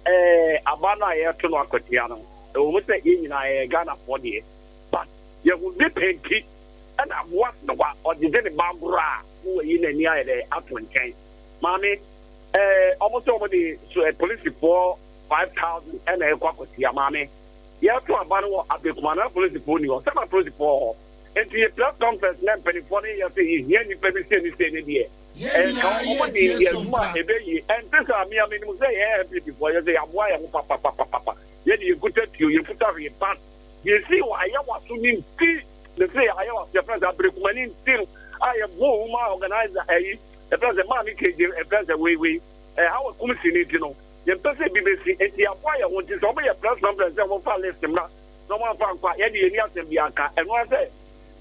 eh, aba no a yɛreto no akwatia no, ɛwɔ mu sɛ yɛn nyinaa yɛyɛ Ghanafoɔ deɛ, but yɛhu ne pɛ nti ɛna aboa Senewa, ɔgyegye ne ba agorɔ a na wayi n'ani ayɛ dɛ ato nkyɛn. Maame, eh, wɔn sɛ wɔn de so, eh, polisifoɔ 5000 ɛna ɛkɔ akwatia. Maame, yɛreto aba no wɔ Abekuma no na polisifoɔ nni hɔ, sɛ na polisifoɔ wɔ hɔ. Nti yɛ press conference na mpanimfoɔ no yɛ sɛ yɛhia nnipa bi sei ne sei ne deɛ, ɛnka wɔn de yɛ adwuma a ɛbɛyie. Ɛnte saa, me a menim sɛ yɛn NPP foɔ yɛ sɛ yɛaboa yɛn ho papapapapa, yɛde yɛnkuta tuo, yɛnkuta hwee, but deɛ ɛsii wɔ Ayawaso no nti, mese Ayawaso, yɛfrɛ no sɛ Aberekuma no nti no, a yɛbɔɔ woman organizer ayi, yɛfrɛ no sɛ Maame Kegye, yɛfrɛ no sɛ wei wei, ɛhaw akum si no nti no, Yɛmpɛ sɛ bi bɛsi, enti yɛaboa yɛn ho. Nti sɛ wɔyɛ press conference sɛ wɔmfa list mmra na wɔamfa ankɔ a, yɛn deɛ yɛnni asɛm biara ka. Ɛno ara sɛ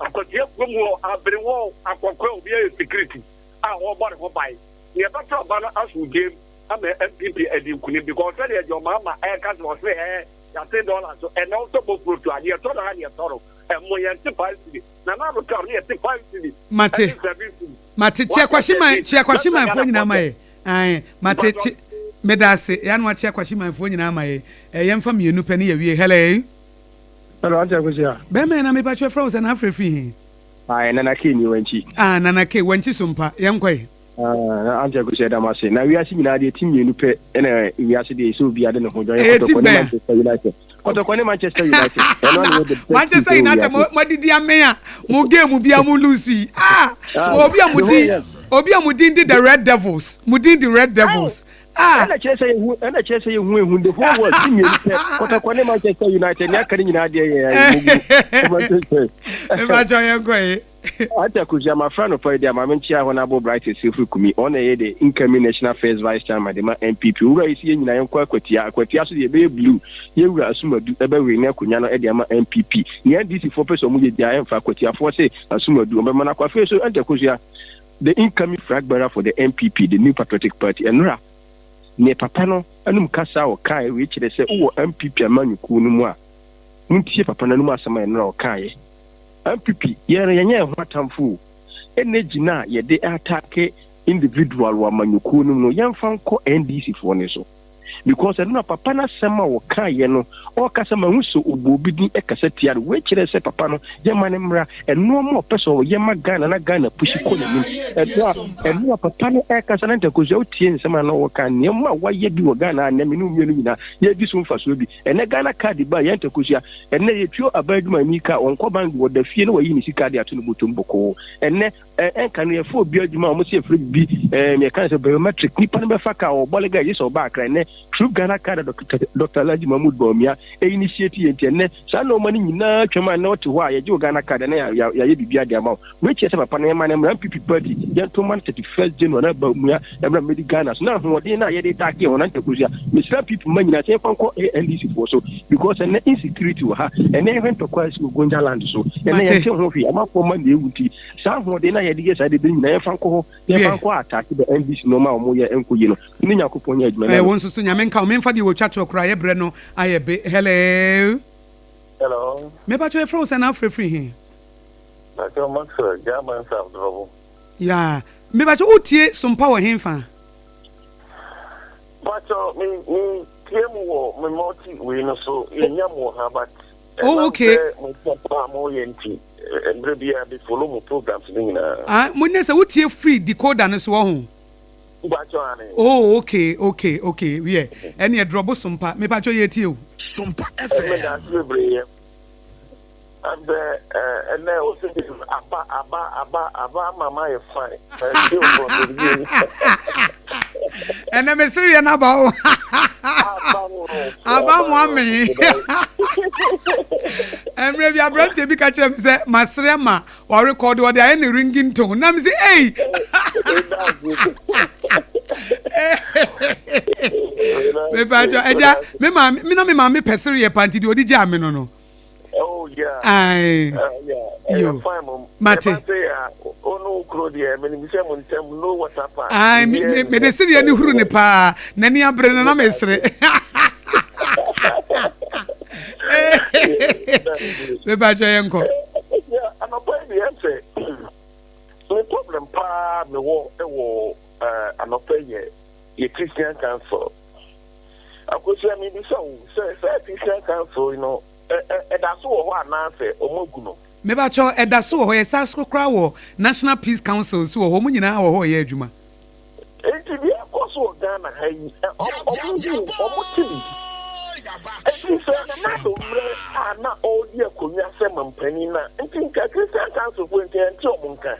Akwatia kurom hɔ, aberewa o, akɔkora o, obiara yɛ security a ɔrebɔ ne ho ban. Nea ɛbɛto aba no asomdwoeɛ mu ama NPP adi nkunim because sɛdeɛ John Mahama ɛreka sɛ ɔse ɛɛ yɛate dollar so, ɛnnɛ wotɔ bofuro to a, deɛ ɛtɔ no ha deɛ ɛtɔ no, ɛmmo yɛnte 5 cedi. Nana Addo tam no yɛte 5 cedi Mate. ɛne 7 cedi. Mate. Kyia Wate aseɛ Kwahyeman, nti kyia mɛsrɛ Kwahyemanfoɔ nyinaa Ghanafoɔ ma sɛ yɛ. Ae, mate, mpakyɛw. kye, meda ase. Yɛ a na wakyea Kwahyemanfoɔ nyinaa ama yɛ. Eh, yɛmfa mmienu pɛ ne yɛwie. Hello. Hello, Auntie Akosua. Bɛɛma yi na mepakyɛ frɛ wo sɛ na afrɛ firi he? Ae, Nana K nie, Wankyi. Ah, Nana K, Wankyi so mpa. Yɛnkɔ ɛ. Ah, na Auntie Akosua yɛda mo ase. Na wiase nyinaa deɛ team mmienu pɛ ɛna wiase deɛ ɛsɛ obiara de ne ho dwan yɛ Ɛyɛ team Kɔtɔkɔ ne bɛn a? Manchester United. Kɔtɔkɔ ne Manchester United. Ɛno ana yɛ the best team Manchester ɛwɔ United mo wiase. mo adidi amee a mo game bia mo lose yi ah Ah, obi a mo the whole din yeah. obi a mo din di the Red Devils mo din di Red Devils ah. Ɛna kyerɛ sɛ yɛhu ɛna kyerɛ sɛ yɛhu ehu the whole world team mmienu pɛ Kɔtɔkɔ ne Manchester United nea aka ne nyinaa deɛ yɛ yɛ mugu Manchester. Mepakyɛw yɛn kɔ yi. Auntie Akosua, mafrɛ anɔpa yi de ama menkyea Honourable Bright Esirfo Kumi, ɔno na ɛyɛ the incoming National First Vice Chairman de ma NPP. Owura yi se yɛn nyinaa yɛnkɔ Akwatia, Akwatia so deɛ ɛbɛyɛ blue, yɛn wura Asumadu ɛbɛwene ne akonwa no de ama NPP. Nea NDC foɔ pɛ sɛ wɔn yɛ biara ɛmfa, Akwatiafoɔ se Asumadu wɔbɛma no akɔ. Afei nso Auntie Akosua, the incoming flag bearer for the NPP, the New Patriotic Party, ɛnora neɛ papa no anum kasa a ɔkaeɛ wei kyerɛ sɛ wowɔ NPP amanyɔkuo no mu a, montie papa no anum asɛm a ɛnora ɔkaeɛ. NPP, yɛn no yɛnyɛ yɛn ho atamfo o, energy no a yɛde attack individual wɔ amanyɔkuo no mu no yɛmfa nkɔ NDC foɔ no so because ɛno na papa no asɛm a ɔkaeɛ no ɔreka sɛ mahu sɛ ɔbɔ obi din ɛkasa tia no, wei kyerɛ sɛ papa no yɛma no mmra ɛnoɔma ɔpɛ sɛ ɔyɛ ma Ghana na Ghana pushi kɔ n'anim ɛno a ɛno a papa no ɛkasa na ntakosua wotie nsɛm a na ɔka nneɛma a wayɛ bi wɔ Ghana a nnɛ me ne wo mmienu nyinaa yɛdi so mfasoɔ bi ɛnɛ Ghana card ba yɛn ntakosua Ɛnnɛ yɛtuo aban adwumayɛni ka a, ɔnkɔ bank ɔda fie na wayi ne sika de ato ne bɔtɔm bɔkɔɔ. Ɛnnɛ, ɛ, ɛnka no yɛfa obi adwuma a wɔn sɛ yɛfrɛ biribi, ɛɛ, yɛka no sɛ biometric, nipa no bɛfa kaa, ɔwɔ Bolga, gye sɛ ɔba Accra. Ɛnnɛ, through Ghana card a Dɔkta, Dɔkta Alhaji Mahmood Bawumia initiate yɛ nti, ɛnnɛ, saa nnoɔma no nyinaa twam a ɛnnɛ wote hɔ a, yɛgye wo Ghana card a na yɛ, yɛ, yɛayɛ biribiara de ama wo. Wei kyerɛ sɛ papa no yɛma no mmra NPP party, yɛnto mma no 31st January na Bawumia mmra mmɛdi Ghana so na ahoɔden no a yɛde taake yɛn ho no ankyɛ kosua. Mesrɛ NPP mma nyinaa sɛ yɛmfa nkɔ NDC foɔ so because ɛnnɛ insecurity wɔ ha, ɛnnɛ yɛhwɛ ntɔkwa a asi wɔ Gonja land so, ɛnnɛ Mate. yɛnte ho hwee, amanfoɔ mma na ɛwu nti saa ahoɔden no a yɛde yɛ saa dede no nyinaa yɛmfa nkɔ hɔ, yɛmfa Wiɛ. nkɔ ataake the NDC nnoɔma a wɔyɛ ɛnkɔ yie no. Ne Nyankopɔn nyɛ adwuma Ɛɛ na wo nso so Nyame nka wo. Memfa deɛ wɔtwa toɔ koraa yɛ berɛ no ayɛ be. Hello. Hello. Mepakyɛw yɛfrɛ wo sɛn na wofrɛ firi he? Pakyɛw Maxwell German South Drɔbo. Yeah mepakyɛw wo tie sompa wɔ henfa? Pakyɛw me me tie mo wɔ me multi wei no so yɛ nya mo wɔ ha but Oh ɛnam okay. sɛ mo papa a mo yɛ nti mmerɛ biara me follow mo programs no nyinaa. Ah mo nɛ sɛ wo tie firi decoder no so wɔ ho? Mpakyɛw ane. Oh okay okay okay wiɛ ɛneɛ drɔbo sompa mepakyɛw yɛ tie o. Sompa Meda FM. ase bebree. Ɛbɛ ɛnɛ o sɛ aba aba aba aba ama ma yɛ fine. Ɛnti o from the beginning. Ɛnɛ me sereɛ no aba o. Aba mo. Aba mo amee. Mmerɛ bi aberanteɛ bi ka kyerɛ me sɛ masere ama warekɔde ɔde ayɛ ne ringing tone na me sɛ ei. Mepatwa agya me maame me na me maame pɛ sereɛ pa nti deɛ ɔde gyaa me no no. Oh yeah. Ae. Yeah. Yo. Ɛyɛ fine mom. Mate. Ɛba sɛ a ɔno wo kuro deɛ menim sɛ mo ntɛm no water pass. Ae me me mede sereɛ no huru ne paa. N'ani abere no na mesere. Mepakyɛ yɛnkɔ. Anɔpa yi deɛ ɛsɛ me problem paa mewɔ wɔ anɔpa yi yɛ yɛ Christian Council. Akosua mebisa wo sɛ saa Christian Council yi no ɛda so wɔ hɔ anaasɛ wɔn agu no? Mepakyɛw ɛda so wɔ hɔ yɛsan so koraa wɔ National Peace Council nso wɔ hɔ wɔn nyinaa wɔ hɔ reyɛ adwuma. Enti deɛ ɛkɔ so wɔ Ghana ha yi ɔmo hu ɔmo te bi. Enti sɛ Nana Addo mmerɛ a na ɔredi akonnwa sɛ mampanin no a nti nka Christian Council foɔ nka yɛnte ɔmo nka.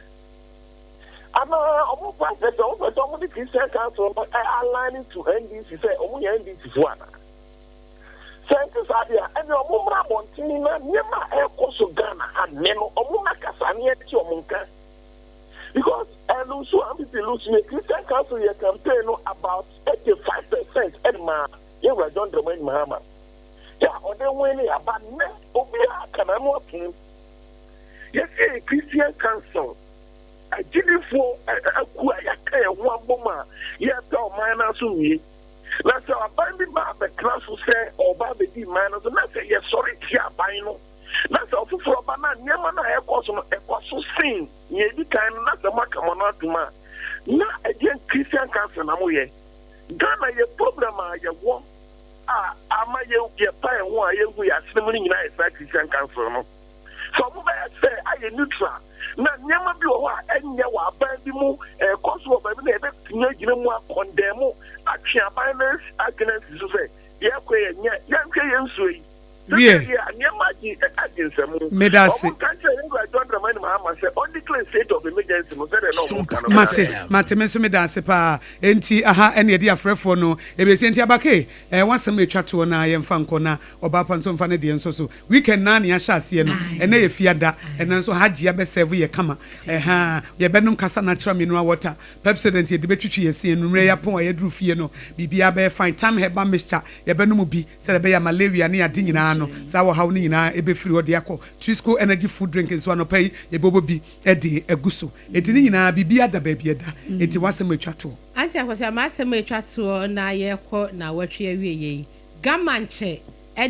Anaa ɔmo pastors ɔmo pɛ sɛ ɔmo de Christian Council no align to NDC sɛ ɔmo yɛ NDC foɔ anaa? Sɛ ɛnte saa deɛ a, ɛnneɛ ɔmo mmra abɔnten na nneɛma a ɛrekɔ so Ghana ha nnɛ no, ɔmo mmɛkasa na yɛnte ɔmo nka. Because ɛlusu NPP lusu yɛ Christian Council yɛ campaign no about 85% ɛde maa Yɛwura John Dramani Mahama. Yɛ a ɔde win ne aba nnɛ obiara ka n'ano atom. Yɛsi yɛ Christian Council agyidifoɔ akuo a yɛaka yɛn ho abom a yɛrepɛ ɔman no asomdwie. Na sɛ aban bi ba abɛtena so sɛ ɔreba abɛdi man no so, na sɛ yɛsɔre tia aban no, na sɛ ɔfoforɔ ba na nneɛma no a ɛrekɔ so no, ɛkɔ so sen nea ɛdi kan no, na sɛ moaka mo ano atom a, na ɛdeɛn Christian Council na moyɛ? Ghana yɛ problem a yɛwɔ a ama yɛ yɛpa yɛn ho a yɛnhu yɛn asene mu no nyinaa yɛ saa Christian Council no. Sɛ ɔmo bɛyɛ sɛ ayɛ neutral na nneɛma bi wɔ hɔ a ɛnyɛ wɔ aban bi mu ɛrekɔ so wɔ baabi na yɛbɛtumi agyina mu akɔndɛn mu atwe aban no adwene asi so sɛ deɛ ɛkɔ yɛ nyɛ yɛnhwɛ yɛn nsuo yi. Wiɛ. Sɛdeɛ a nneɛma agye agye nsam. Meda ase. Ɔmo nka nkyerɛ yɛn wura John Dramani Mahama sɛ ɔn declare state of emergency no sɛdeɛ na ɔmo ka no. Mate, mate, me nso meda ase paa. Enti aha ɛne yɛde afrɛfoɔ no ɛbɛsi. Enti Abake, eh, w'asɛm ɛtwa toɔ na yɛmfa nkɔ na ɔbaa pa nso mfa ne deɛ nsɔ so. Weekend naa na yɛahyɛ aseɛ no, ɛnɛ yɛ fiada, ɛnɛ nso Hajia bɛ serve yɛ kama, ɛhaa, yɛbɛnom kasa natural mineral water, Pepsodent yɛde bɛtwitwi yɛ se, anwummerɛ yɛapɔn a yɛaduru fie no, biribiara bɛyɛ fine, Thyme herbal mixture yɛbɛnom bi sɛdeɛ ɛbɛyɛ a malaria ne ade nyinaa no, saa ɔhaw no nyinaa ɛbɛfiri hɔ de akɔ, Trisco energy food drink nso anɔpa yi yɛbɛbɔ bi de agu so, enti ne nyinaa biribiara da baabi ɛda, enti w'asɛm atwa toɔ. Auntie Akosua, m'asɛm a ɛtwa toɔ na yɛrekɔ naawɔtwe awieɛ yi, Gama nkyɛ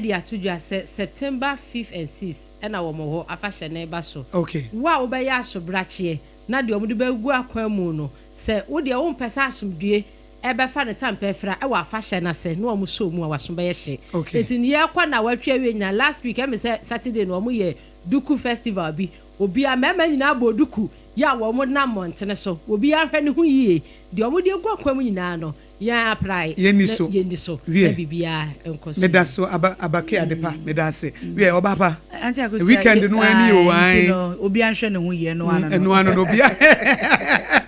de ato dwa sɛ September fifth and sixth na wɔn hɔ afahyɛ no reba so. Okay. Wo a wobɛyɛ asobrakyeɛ na deɛ wɔde bɛgu akwan mu no, sɛ wo deɛ wompɛ sɛ asomdwoeɛ bɛfa ne tampɛfra wɔ afahyɛ no ase na wɔn sɔ mu a w'aso bɛyɛ hye. Okay. Nti no yɛrekɔ nnawɔtwe awie nyinaa, last week ɛme sɛ Saturday no wɔn yɛ Duku festival bi, obiara, mmarima nyinaa bɔɔ duku yɛ a wɔn nam mmɔntene so, obiara nhwɛ ne ho yie, deɛ wɔde agu akwan mu nyinaa no, Yɛn aprae Yɛnni na so. yɛnni so na Wiɛ. biribiara nkɔ so Meda yie. so aba aba ke adepa. Meda ase. Wiɛ, ɔba pa. Auntie Akosua, Weekend ye, no ani o, ae, nti ae. no, obiara nhwɛ ne ho yie, ɛno ano no. Ɛno ano no, obiara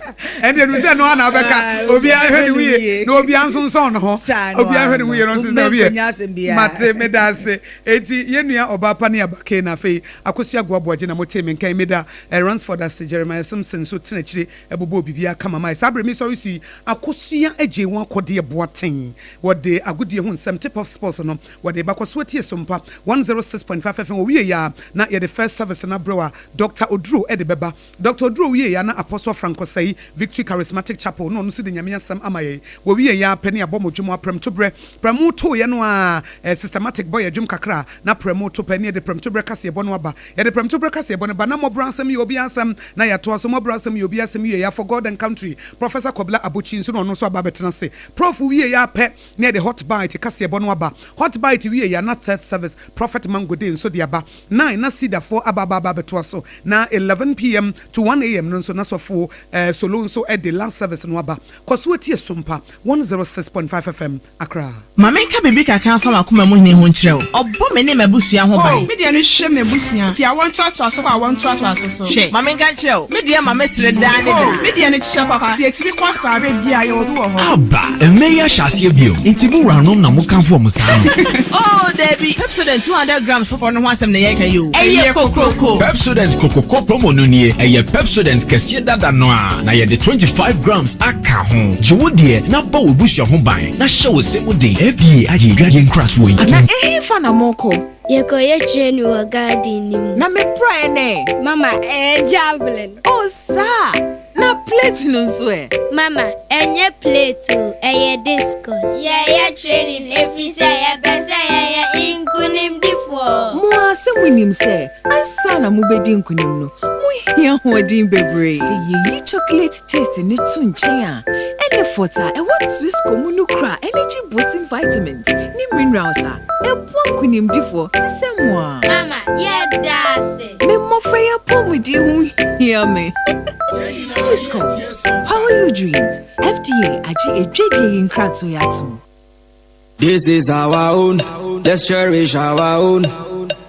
ɛnde ɛnu sɛ ɛno ano abɛka. Ae, Obiara nhwɛ ne ho yie. yie, na obiara nsonsɔn ne ho. Saa, ɛno Obiara nhwɛ ne ano ho yie no. na ɔnsesa. Wiɛ, Mɛnkɔnya asɛm biara. mate, meda ase. Enti, yɛn nua ɔbaa pa ne aba ke na afei Akosua Agoaboagye na motee me nka yi. Meda eh, Ransford ase, Jeremiah Simpson nso tena akyire bobɔɔ biribiara kama mae. Saa bere mesɔre so yi, Akosua gyee wɔn akɔdeɛ boaten. Wɔde agodie ho nsɛm, tip off sports no, wɔde ba. Kɔ so tie Sompa 106.5 FM. Wɔwieeɛ ara na yɛde first service no abrɛ wo a Doctor Oduro de bɛba. Doctor Oduro wieeɛ ara na Apostle Frank Osei, Victory Charismatic Chapel, na ɔno nso de Nyame asɛm ama yɛn. Wɔwieeɛ ara pɛ ne yɛabɔ mo dwom aprɛmtoberɛ. Prɛmo toeɛ no ara, eh, Systematic bɔ yɛn dwom kakra a, na prɛmo to pɛ ne yɛde prɛmtoberɛ kaseɛbɔ no aba. Yɛde prɛmtoberɛ kaseɛbɔ no ba na mmɔborɔ asɛm yɛ obi asɛm na yɛatoa so. Mmɔborɔ asɛm yɛ obi asɛm wieeɛ a, For God and Country, Professor Kobla Abotsi nso na ɔno nso aba abɛtena ase. Prof wieeɛ ara pɛ na yɛde Hot Bite kaseɛbɔ no aba. Hot Bite wieeɛ a na Third Service, Prophet Mangode nso de aba. Nine na Cedarfoɔ aba aba aba abɛtoa so. Na 11 PM to 1 AM no nso na Sɔfo eh, Solo nso de Last Service no aba. Kɔ so tie Sompa 106.5 FM, Accra. Ma menka biribi kakra mfa m'akoma mu hene ho nkyerɛ wo. Ɔbɔ me ne m'abusua ho ban. Oh, me deɛ no hwɛ m'abusua, fi awoɔ ntoatoaso kɔ awoɔ ntoatoaso so. Hwɛ, ma menka nkyerɛ wo, me deɛ ma mesere daa ne daa. Oh, me deɛ no kyerɛ papa, deɛ ɛtumi kɔ saa berɛ biara, yɛwɔ bi wɔ hɔ. Aba! Mmɛ yi ahyɛ aseɛ bio, nti mo wuranom na mo kamfo wɔn saa no? Oh, dabi, Pepsodent 200 grams foforɔ no ho asɛm na yɛreka yi o. Ɛyɛ kokroko! Pepsodent Kokroko promo no nie, ɛyɛ Pepsodent kɛseɛ dada no ara, na yɛde 25 grams aka ho. Gye wo deɛ na bɔ w'abusua ho ban. Na hyɛ wo se mu den. FDA agye adwadeɛ nkratoɔ yi Na atom. ɛhefa na morekɔ? Yɛkɔyɛ training wɔ garden no mu. Na me praeɛ no ɛ? Mama, ɛyɛ javelin. Oh saa! Na plate no nso ɛ? Mama, ɛnyɛ plate o, ɛyɛ discus. Yɛyɛ training ɛfiri sɛ yɛpɛ sɛ yɛyɛ nkunimdifoɔ. Mo ara sɛ mo. Minim sɛ ansa na mubedi nkonim no, muhia ahoɔden bebree. Sɛ yeyi chocolate taste no to nkyɛn a, ɛne fɔt a ɛwɔ Twisco mu no kura energy-boosting vitamins ne minerals a ɛboa nkonimdifo te sɛ mo a. Mama, yɛda ase! Me mmofra yi apɔwmuden ho hia me. Twisco, power your dreams. FDA agye adwadie yi nkratoɔ yi atom. This is our own, let's cherish our own.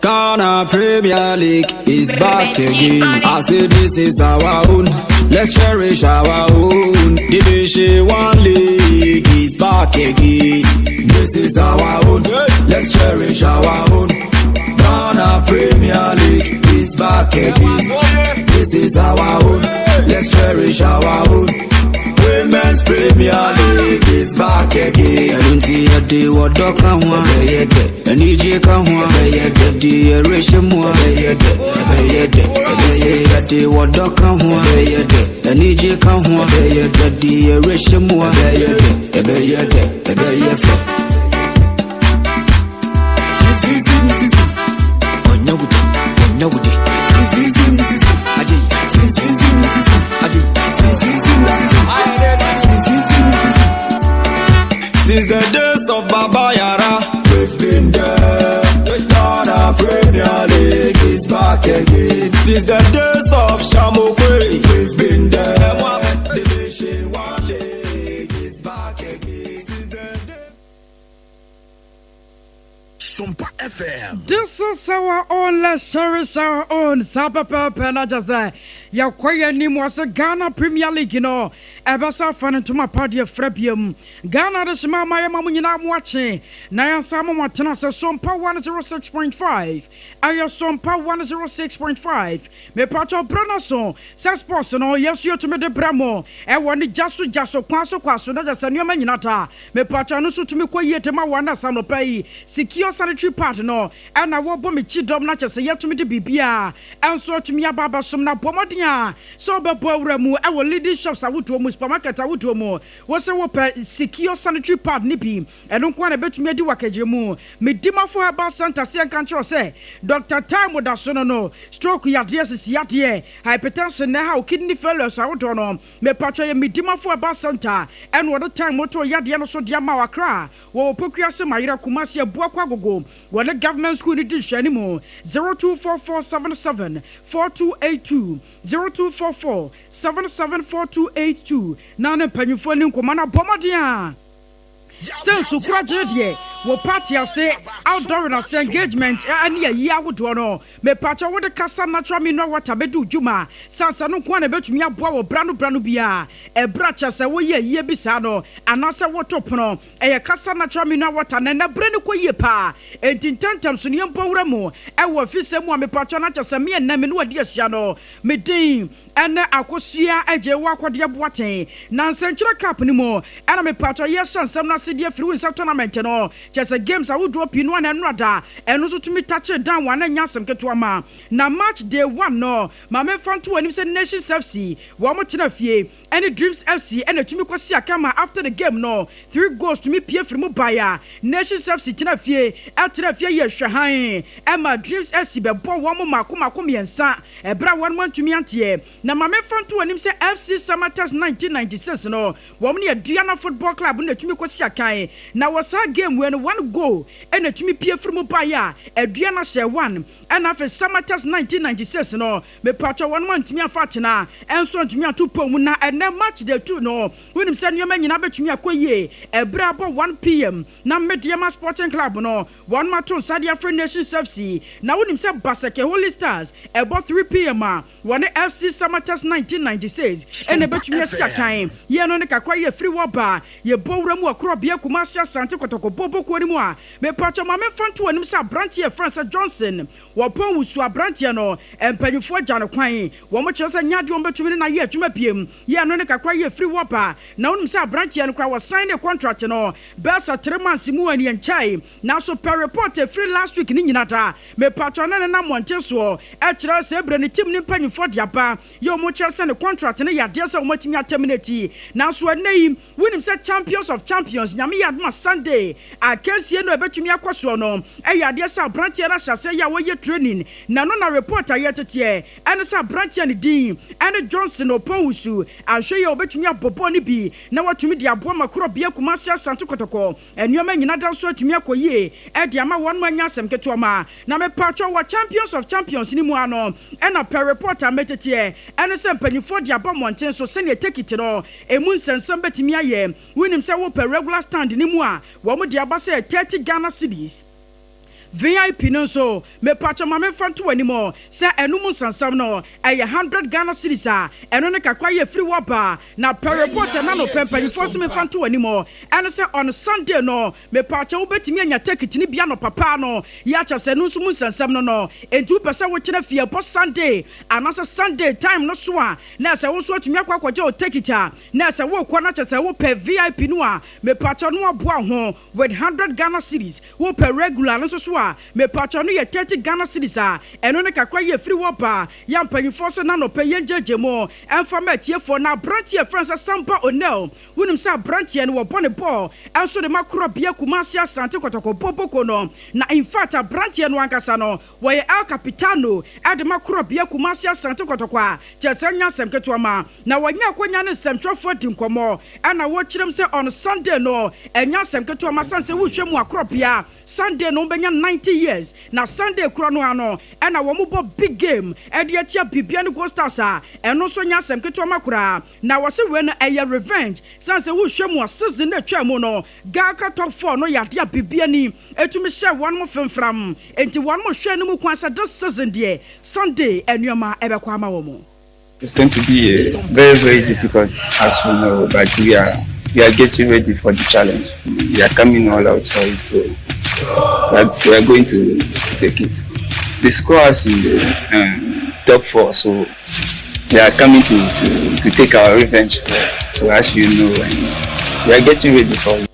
Ghana Premier League is back again. I say this is our own, let's cherish our own. Division 1 League is back again. This is our own, let's cherish our own. Ghana Premier League is back again. This is our own, let's cherish our own. Women's Premier League is back again. Ɛno nti yɛde wɔdɔ ka ho a ɛbɛyɛ dɛ anigye ka ho a ɛbɛyɛ dɛ de yɛrehyɛ mu a ɛbɛyɛ dɛ ɛbɛyɛ dɛ ɛbɛyɛ yɛde wɔdɔ ka ho a ɛbɛyɛ dɛ anigye ka ho a ɛbɛyɛ dɛ de yɛrehyɛ mu a ɛbɛyɛ dɛ ɛbɛyɛ dɛ ɛbɛyɛ fɛ. Since the days of Baba Yara, we've been there. Ghana Premier League is back again. Since the days of Shamokwe, we've been there. Division 1 League is back again. Since the days Sompa FM. This is our own, let's cherish our own. Saa pɛpɛɛpɛ na kyɛ sɛ yɛkɔ yɛn anim wɔ sɛ Ghana Premier League no ɛbɛsa afa no ntoma pa deɛ frɛ biam. Ghana de hyema ama yɛma mo nyinaa mo akye na yɛnsa ama mo atena sɛ Sompa 106.5 ɛyɛ Sompa 106.5 mepatɔ berɛ no so sɛ sports no yɛn nso yɛtumi de brɛ mo ɛwɔ ne gya so gya so kwan so kwa so na kyɛ sɛ nneɛma nyina taa mepatɔ no nso tumi kɔ yie te ma wɔn anasa nɔpa yi secure sanitary pad no ɛna wɔbɔ me kyi dɔm na kyɛ sɛ yɛtumi de biribiaa ɛnso atumi aba abɛsom na bɔ mmɔden a sɛ wobɛbɔ awura mu ɛwɔ leading shops ahodoɔ mu supermarket ahodoɔ mu wɔ sɛ wopɛ secure sanitary pad ne bi ɛno nko a na ɛbɛtumi adi wakagyere mu medimafo herbal center sɛ yɛnka nkyerɛ sɛ Dr. Time da so no stroke yadeɛ sisi yadeɛ hypertension na ɛha wo kidney failure so ahodoɔ no mepatwɛ yɛ medimafo herbal center ɛna wɔde time to yadeɛ no so de ama wakra wɔwɔ pokuase mayerɛ kumase abuakɔ agogo wɔne government school no di nhwɛne mu 024477 4282 0244 774282 na ne mpanyinfoɔ ne nkɔmɔ no abɔ mmɔden a sɛ nsukura gye deɛ wɔ party ase outdoor ase engagement ɛne ayi ahodoɔ no mepatwa wode kasa natural mineral water bɛdi dwuma sansa no nko a na ɛbɛtumi aboa wɔ bra no bra no biara ɛberɛ kyɛ sɛ woyɛ ayie bi saa no anaasɛ woto pono ɛyɛ kasa natural mineral water na ɛnɛ berɛ no kɔ yie paa enti ntɛntɛm so ne yɛmpɔ wura mu ɛwɔ afisɛ mu a mepatwa no akyɛ sɛ meɛnna me ne wadi ahyia no medin ɛne akosua agye wɔ akɔdeɛ boaten na nsɛnkyerɛ cup no mu ɛna mepatwa yɛhyɛ nsɛm no ase deɛ firi wo nsa tournament no kyɛ sɛ games ahodoɔ pii no ana ɛno ada ɛno nso tumi touch down wɔn ana nya asɛm ketewa ma na match day one no maame nfa nto wɔn anim sɛ Nations FC wɔn tena fie ɛne Dreams FC ɛna tumi kɔ si akama after the game no three goals tumi pie firi mu baeɛ Nations FC tena fie ɛtena fie yɛ hwɛhan ɛma Dreams FC bɛbɔ wɔn mako mako mmiɛnsa ɛberɛ a wɔn antumi anteɛ na maame nfa nto wɔn anim sɛ FC Samatex 1996 no wɔn ne Aduana Football Club no na tumi kɔ si akan na wɔ saa game wei no one goal ɛna tumi pie firi mu baeɛ a Aduana hyɛ one ɛna afei Samatex 1996 no mepatwa wɔn antumi afa atena ɛnso antumi ato pɔn mu na ɛnɛ match day two no wonim sɛ nneɛma nyinaa bɛtumi akɔ yie ɛberɛ abɔ 1 pm na Medeama Sporting Club no wɔn ato nsa de afrɛ Nations FC na wonim sɛ Basake Holy Stars ɛbɔ 3 pm a wɔne FC Samatex 1996 ɛna ɛbɛtumi asi akan yɛn no ne kakra yɛ firi wɔ ba yɛbɔ wura mu wɔ korɔbea Kumasi Asante Kɔtɔkɔ bɔbɔkuo no mu a mepatwa maame mfa nto anim sɛ aberanteɛ Francis Johnson wɔpɔn wusu aberanteɛ no mpanyinfoɔ gya no kwan wɔn kyerɛ sɛ nyadeɛ wɔn bɛtumi ne na yɛ adwuma biem yɛn no. ɛno ne kakra yi ɛfiri hɔ ba. Na wonim sɛ abranteɛ no koraa wɔ sign contract no bɛyɛ sɛ tre months mu ɛneɛ nkyɛe. Nanso pɛ report ɛfiri last week no nyina da mepakyɛw na ne nam mmɔnten soɔ ɛkyerɛ sɛ ɛbrɛ ne team no mpanyinfoɔ de aba yɛ wɔn kyerɛ sɛ ne contract no yɛ adeɛ sɛ wɔn atumi a terminate. Nanso ɛnɛ yi wonim sɛ champions of champions Nyame yɛ adom a Sunday akansie no a ɛbɛtumi akɔ soɔ no ɛyɛ adeɛ sɛ abranteɛ no ahyɛ aseɛ yɛ a wɔyɛ training na ɛno na report a yɛteteɛ ɛne sɛ abranteɛ a ne din ɛne Johnson Oppong Wusu anhwɛ yie a ɔbɛtumi abɔ bɔɔl no bi na watumi de aboa ma korɔbea Kumasi Asante Kɔtɔkɔ nneɛma nyina da nso atumi akɔ yie de ama wɔn anyɛ asɛm ketewa ma na mepaatwɔ wɔ Champions of Champions no mu ara no ɛna pɛ report a meteteɛ ɛne sɛ mpanyinfoɔ de aba mmɔnten so sɛdeɛ tekiti no ɛmu nsɛnsɛm bɛtumi ayɛ. Wonim sɛ wopɛ regular stand no mu a wɔn de aba sɛ 30 Ghana cedis. VIP no nso, mepakyɛw ma memfa nto w'anim sɛ ɛno mu nsansam no, ɛyɛ hundred Ghana cedis a ɛno ne kakra yi ɛfiri hɔ ba. Na per report ɛna anɔpɛ mpanyinfoɔ se memfa nto w'anim ɛne sɛ on Sunday no, mepakyɛw wobɛtumi anya tekit no bi anɔpa paa no, yɛ akyɛ sɛ ɛno nso mu nsansam no no. Enti wopɛ sɛ wokyena fie bɔ Sunday anaasɛ Sunday time no so a, na ɛsɛ wo nso atumi akɔ akɔgye wo tekit a, na ɛsɛ wokɔ na kyɛ sɛ wopɛ VIP no a, mepakyɛw na waboa wo ho with hundred Ghana cedis. Wo pɛ regular no nso so a, mepakyɛw no yɛ 30 Ghana cedis a, ɛno ne kakra yi ɛfiri hɔ ba. Yɛ mpanyinfoɔ sɛ na anɔpa yi yɛn gyagya mu ɛmfa ma atiefoɔ. Na abranteɛ a yɛfrɛ no sɛ Samba O'Neil, wonim sɛ abranteɛ no wɔbɔ ne bɔɔl nso de ma korɔbea Kumasi Asante Kɔtɔkɔ bɔ boko no. Na infact abranteɛ no ankasa no wɔyɛ El Capitano de ma korɔbea Kumasi Asante Kɔtɔkɔ a kyerɛ sɛ ɛnyɛ asɛm ketewa ma. Na wɔanya akwanya ne nsɛmtwerɛfoɔ adi nkɔmmɔ ɛna wɔkyerɛm sɛ on Sunday no ɛnyɛ asɛm ketewa ma sane sɛ wohwɛ mu a korɔbea Sunday no wɔbɛnya 90 years na Sunday korɔ no ara no ɛna wɔn bɔ big game ɛde atia Bibia ne Gold Stars a ɛno nso nyɛ asɛm ketewa ma koraa na wɔse wei no ɛyɛ revenge sane sɛ wohwɛ mu a season no atwaa mu no Ghalca top 4 no yɛ adeɛ a Bibia ni ɛtumi hyɛɛ wɔn fimfram enti wɔn hwɛ no mu kwan sɛ this season deɛ Sunday nnoɔma ɛbɛkɔ ama wɔn. It's going to be a very very difficult as we know but we are we are getting ready for the challenge. We are coming all out for it so we are, we are going to take it. The score us in the um, top four so we are coming to, to, to take our revenge. So as you know and we are getting ready for it.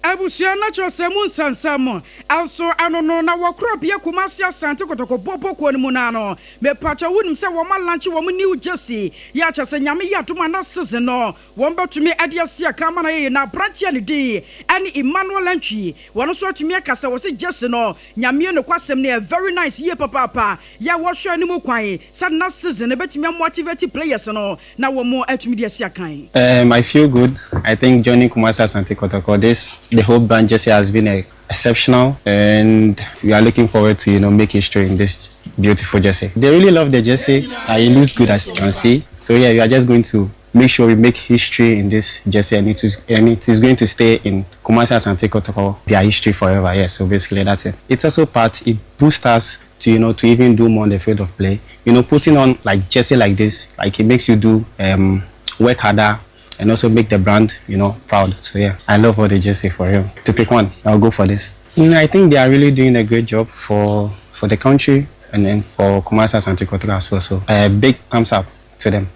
Abusua no kyerɛsɛm mu nsɛnsɛm nso ano no na wɔ korabea Kumasi Asante Kotoko bɔbɔ kuo no mu no ano. Mepakyɛw wonim sɛ wɔn alankye wɔn new jersey yi akyɛ sɛ Nyame yɛ adom a na season no wɔn bɛtumi de asi akan ama no ayɛ yie na abranteɛ a ne din ne Emmanuel Antwi wɔn nso atumi aka sɛ wɔse jersey no Nyame nokwasɛm no yɛ very nice yie papaapa yɛ a wɔhwɛ anim kwan sɛ na season no bɛtumi amotivate players no na wɔn atumi de asi akan. Um, I feel good. I think joining Kumasi Asante Kotoko, this the whole brand jersey has been a, exceptional, and we are looking forward to you know make history in this beautiful jersey. They really love the jersey. Uh, it looks good as you can see. So yeah, we are just going to make sure we make history in this jersey, and it is and it is going to stay in Kumasi Asante Kotoko their history forever. Yeah, so basically that's it. It's also part it boosts us to you know to even do more on the field of play. You know, putting on like jersey like this, like it makes you do um work harder and also make the brand you know proud. So yeah, I love all the jersey for him. To pick one, I'll go for this. Mm, I think they are really doing a great job for for the country and then for Kumasi Asante Kotoko as well. So a big thumbs up to them.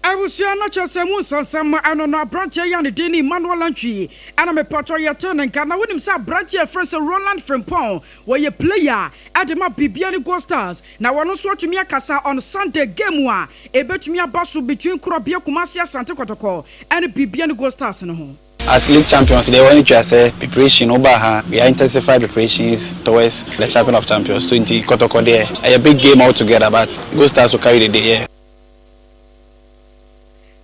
Abusua no kyerɛ sɛ mu nsɛnsɛm ano no abranteɛ yi a ne din ne Emmanuel Antwi ɛna mepatɔ yɛtee ne nka na wonim sɛ abranteɛ a yɛfrɛ no sɛ Roland Frimpong wɔyɛ player de ma Bibiani Gold Stars na wɔno nso atumi akasa on Sunday game a ɛbɛtumi aba so between Korɔbea Kumasi Asante Kɔtɔkɔ ɛne Bibiani Gold Stars no ho. As league champions deɛ wɔn twa sɛ preparation woba ha we are intensify preparations towards the champion of champions so nti Kɔtɔkɔ deɛ ɛyɛ big game altogether but Gold Stars will carry the day yeah.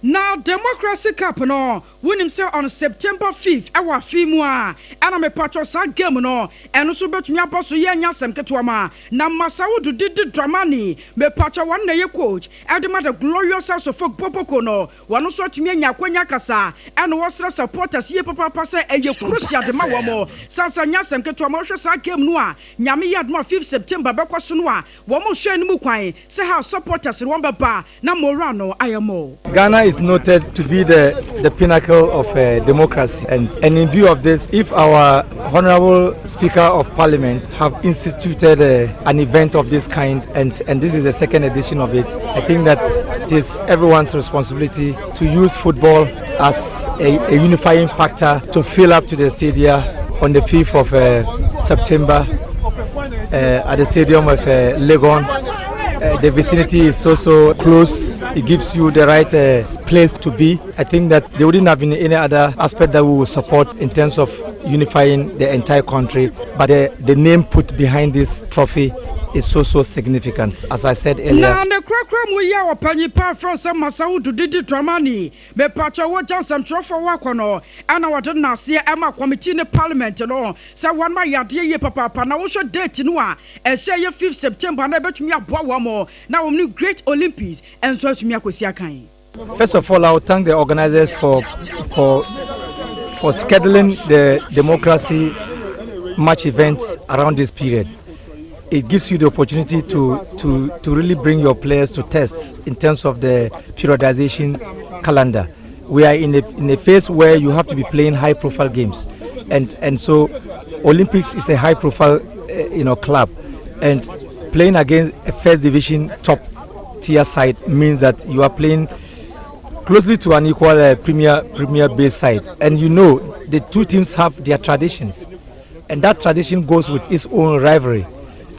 Na Democracy Cup no wonim sɛ on September fifth ɛwɔ afe yi mu a ɛna mepakyɛw saa game no ɛno nso bɛtumi abɔ so yɛ ɛnyɛ asɛm ketewa ma na Masaudu Didi Dramani mepakyɛw ɔno na ɛyɛ coach ɛde ma the Glorious House of Folk Boboko no wɔn nso atumi anya akwanya akasa ɛna wɔsrɛ supporters yie papaapa sɛ ɛyɛ crucial de ma wɔn sane sɛ ɛnyɛ asɛm ketewa ma wohwɛ saa game no a Nyame yɛ adom a fifth September bɛkɔ so no a wɔn hwɛ anim kwan sɛ House supporters no wɔn bɛba na morale no ayɛ more. Ghana is noted to be the the pinnacle. pinnacle of uh, democracy. And, and in view of this, if our Honorable Speaker of Parliament have instituted uh, an event of this kind, and, and this is the second edition of it, I think that it is everyone's responsibility to use football as a, a unifying factor to fill up to the stadia on the 5th of uh, September uh, at the stadium of uh, Legon. Uh, the vicinity is so so close. It gives you the right uh, place to be. I think that there wouldn't have been any other aspect that we would support in terms of unifying the entire country. But the, the name put behind this trophy is so so significant as I said earlier. Na ne korakora mu yi a ɔpanyin pa a frɛ sɛ Masaudu Didi Dramani, mepakyɛw wogya nsɛmtwerɛfoɔ wɔ akɔnɔ ɛna wɔde nnaseɛ ɛma committee ne parliament no sɛ wɔn ayɛ adeɛ yie papaapa na wohwɛ date no a ɛhyɛ yɛ 5th September na ɛbɛtumi aboa wɔn na wɔn ne Great Olympics nso atumi akɔsi akan. First of all, I would thank the organizers for for for scheduling the democracy match events around this period. It gives you the opportunity to, to, to really bring your players to tests in terms of the periodization calendar. We are in a, in a phase where you have to be playing high profile games. And, and so Olympics is a high profile uh, you know, club. And playing against a first division top tier side means that you are playing closely to an equal uh, premier premier base side and you know the two teams have their traditions and that tradition goes with its own rivalry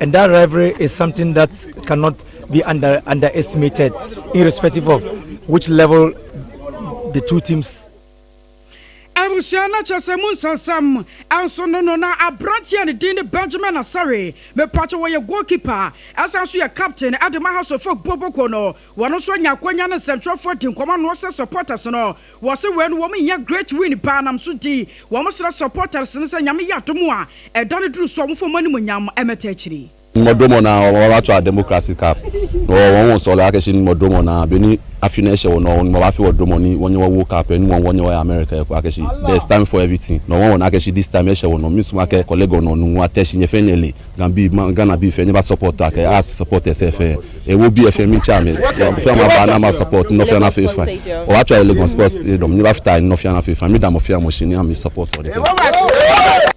and that rivalry is something that cannot be under underestimated irrespective of which level the two teams Abusua no kyerɛ sɛ mu nsɛnsɛm nso no no na aberanteɛ a ne din de Benjamin Asare, mepakyɛ wɔyɛ goalkeeper ɛsan nso yɛ captain de ma Hearts of Oak bɔbɔkuo no, wɔn nso anya akwanya ne nsɛmtwerɛfoɔ adi nkɔmmɔ ano sɛ supporters no wɔse wei no wɔn hia great win paa nam so nti wɔn srɛ supporters no sɛ Nyame yɛ adom a ɛda no duru so a wɔmfa wɔn animuonyam mmɛta akyiri. Mɔdomɔ na wɔba tsɔ a democracy cup na wɔn wɔn sɔlɔ akɛse ni mɔdomɔ na beni afi na ɛhyɛ wɔ na wɔn wɔba fi wɔdomɔ ni wɔnyɛ wɔ world cup ɛni wɔn wɔnyɛ wɔ America ɛkɔ akɛse there is time for everything na wɔn wɔn akɛse this time ɛhyɛ wɔ na mi suma kɛ kɔlɛgɔ na ɔnu atɛsi nyɛ fɛn nyɛ le gan bi ma Ghana bi fɛ nyɛ ba support akɛ as supporters ɛfɛ ɛwɔ bi ɛfɛ mi tsa mi fɛn ma ba na ma support nɔfɛ na fɛ fine wɔba tsɔ a Legon sports stadium nyɛ ba fi ta nɔfɛ na fɛ fine mi da mɔfɛ mɔsi ni ami support ɔdi fɛ.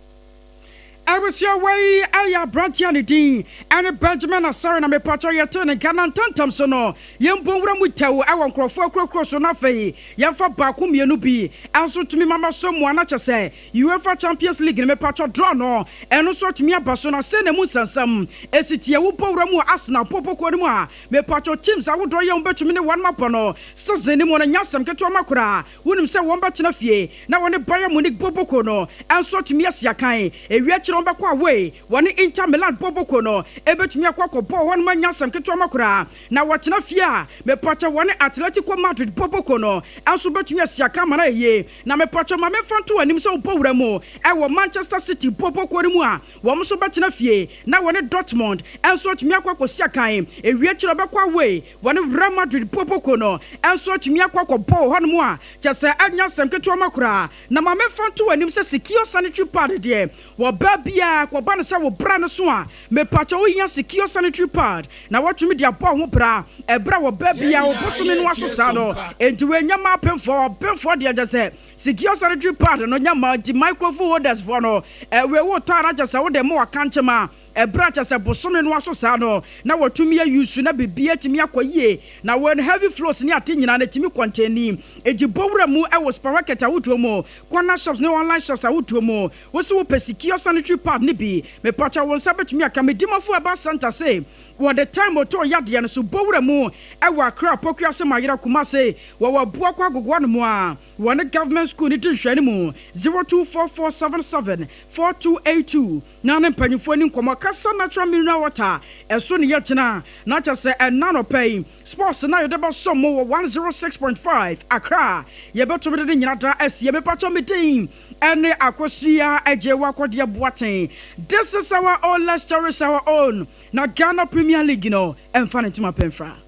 Abusua wei yɛ aberanteɛ a ne din ne Benjamin Asare na mepakyɛw yɛtee ne nka na ntɛmntɛm so no yɛmbɔ nwura mu tɛw wɔ nkurɔfoɔ akuroakuro so na afei yɛmfa baako mmienu bi nso ntumi ma maso mmoa na kyɛ sɛ UEFA Champions League no mepakyɛw draw no ɛno nso atumi aba so na sei na emu nsɛnsɛm ɛsi teɛ wobɔ wura mu wɔ Arsenal popokuo no mu a mepakyɛw teams ahodoɔ yɛ wɔbɛtumi ne wɔn abɔ no season no mu no nyɛ asɛm ketewa ma koraa wonim sɛ wɔn bɛtena fie na wɔne Bayern Munich bɔbɔkuo no nso atumi asi akan. Ewie akyire wɔbɛkɔ away, wɔne Inter Milan bɔbɔkuo no bɛtumi akɔ akɔbɔ wɔ hɔnom anya asɛm ketewa ma koraa. Na wɔtena fie a, mepakyɛ wɔne Atletico Madrid bɔbɔkuo no nso bɛtumi asi akan ama no ayɛ yie. Na mepakyɛ ma memfa nto w'anim sɛ wobɔ wura mu wɔ Manchester City bɔbɔkuo no mu a, wɔn nso bɛtena fie na wɔne Dortmund nso atumi akɔ akɔsi akan. Ewie akyire wɔbɛkɔ away, wɔne Real Madrid bɔbɔkuo no nso atumi akɔ akɔbɔ wɔ hɔnom a, Kyerɛ sɛ ɛnyɛ asɛm ketewa ma koraa. Na ma memfa nto w'anim sɛ secure sanitary pad deɛ, wɔ baa biara kɔba no sɛ wo bra no so a, mepakyɛ wo hia secure sanitary pad na woatumi de abɔ wo ho bra ɛberɛ a wɔ baa biara wo bosome no aso saa no. Enti wei nyɛ mmaa apemfoɔ, ɔpemfoɔ deɛ kyerɛ sɛ secure sanitary pad no nyɛ mmaa nti microphone holders foɔ no, wei wotɔ a na kyerɛ sɛ wode ma w'akankyema. Ɛberɛ a kyerɛ sɛ bosome no aso saa no na wɔtumi ayi nsu na biribiara atumi akɔ yie na wɔn heavy flows ne ade nyinaa no atumi kɔntɛni enti bɔ wura mu wɔ supermarket ahodoɔ mu, corner shops ne online shops ahodoɔ mu. Wo se wopɛ secure sanitary pad no bi? Mepakyɛw wo nsa bɛtumi aka. Medimafo Herbal Centre se wɔde time motor yadeɛ no so bɔ wura mu wɔ Accra, Pokuase, Mayera, Kumase, wɔwɔ Abuakwa Agogoa no mu a wɔne Government School no di nhwɛanimu, 024477 4282 na ne mpanyimfoɔ ani nkɔmmɔ kasa natural mineral water ɛso ne yɛgyina na kyɛ sɛ ɛna anɔpa yi sports na yɛde bɛsɔ mo wɔ 106.5 Accra yɛbɛtumi de ne nyina da asie mepakyɛ me din ɛne Akosua Agyewa Kɔdeɛ Boateng this is our own let's cherish our own na Ghana Premier League no ɛmfa ne ntoma pɛmfra.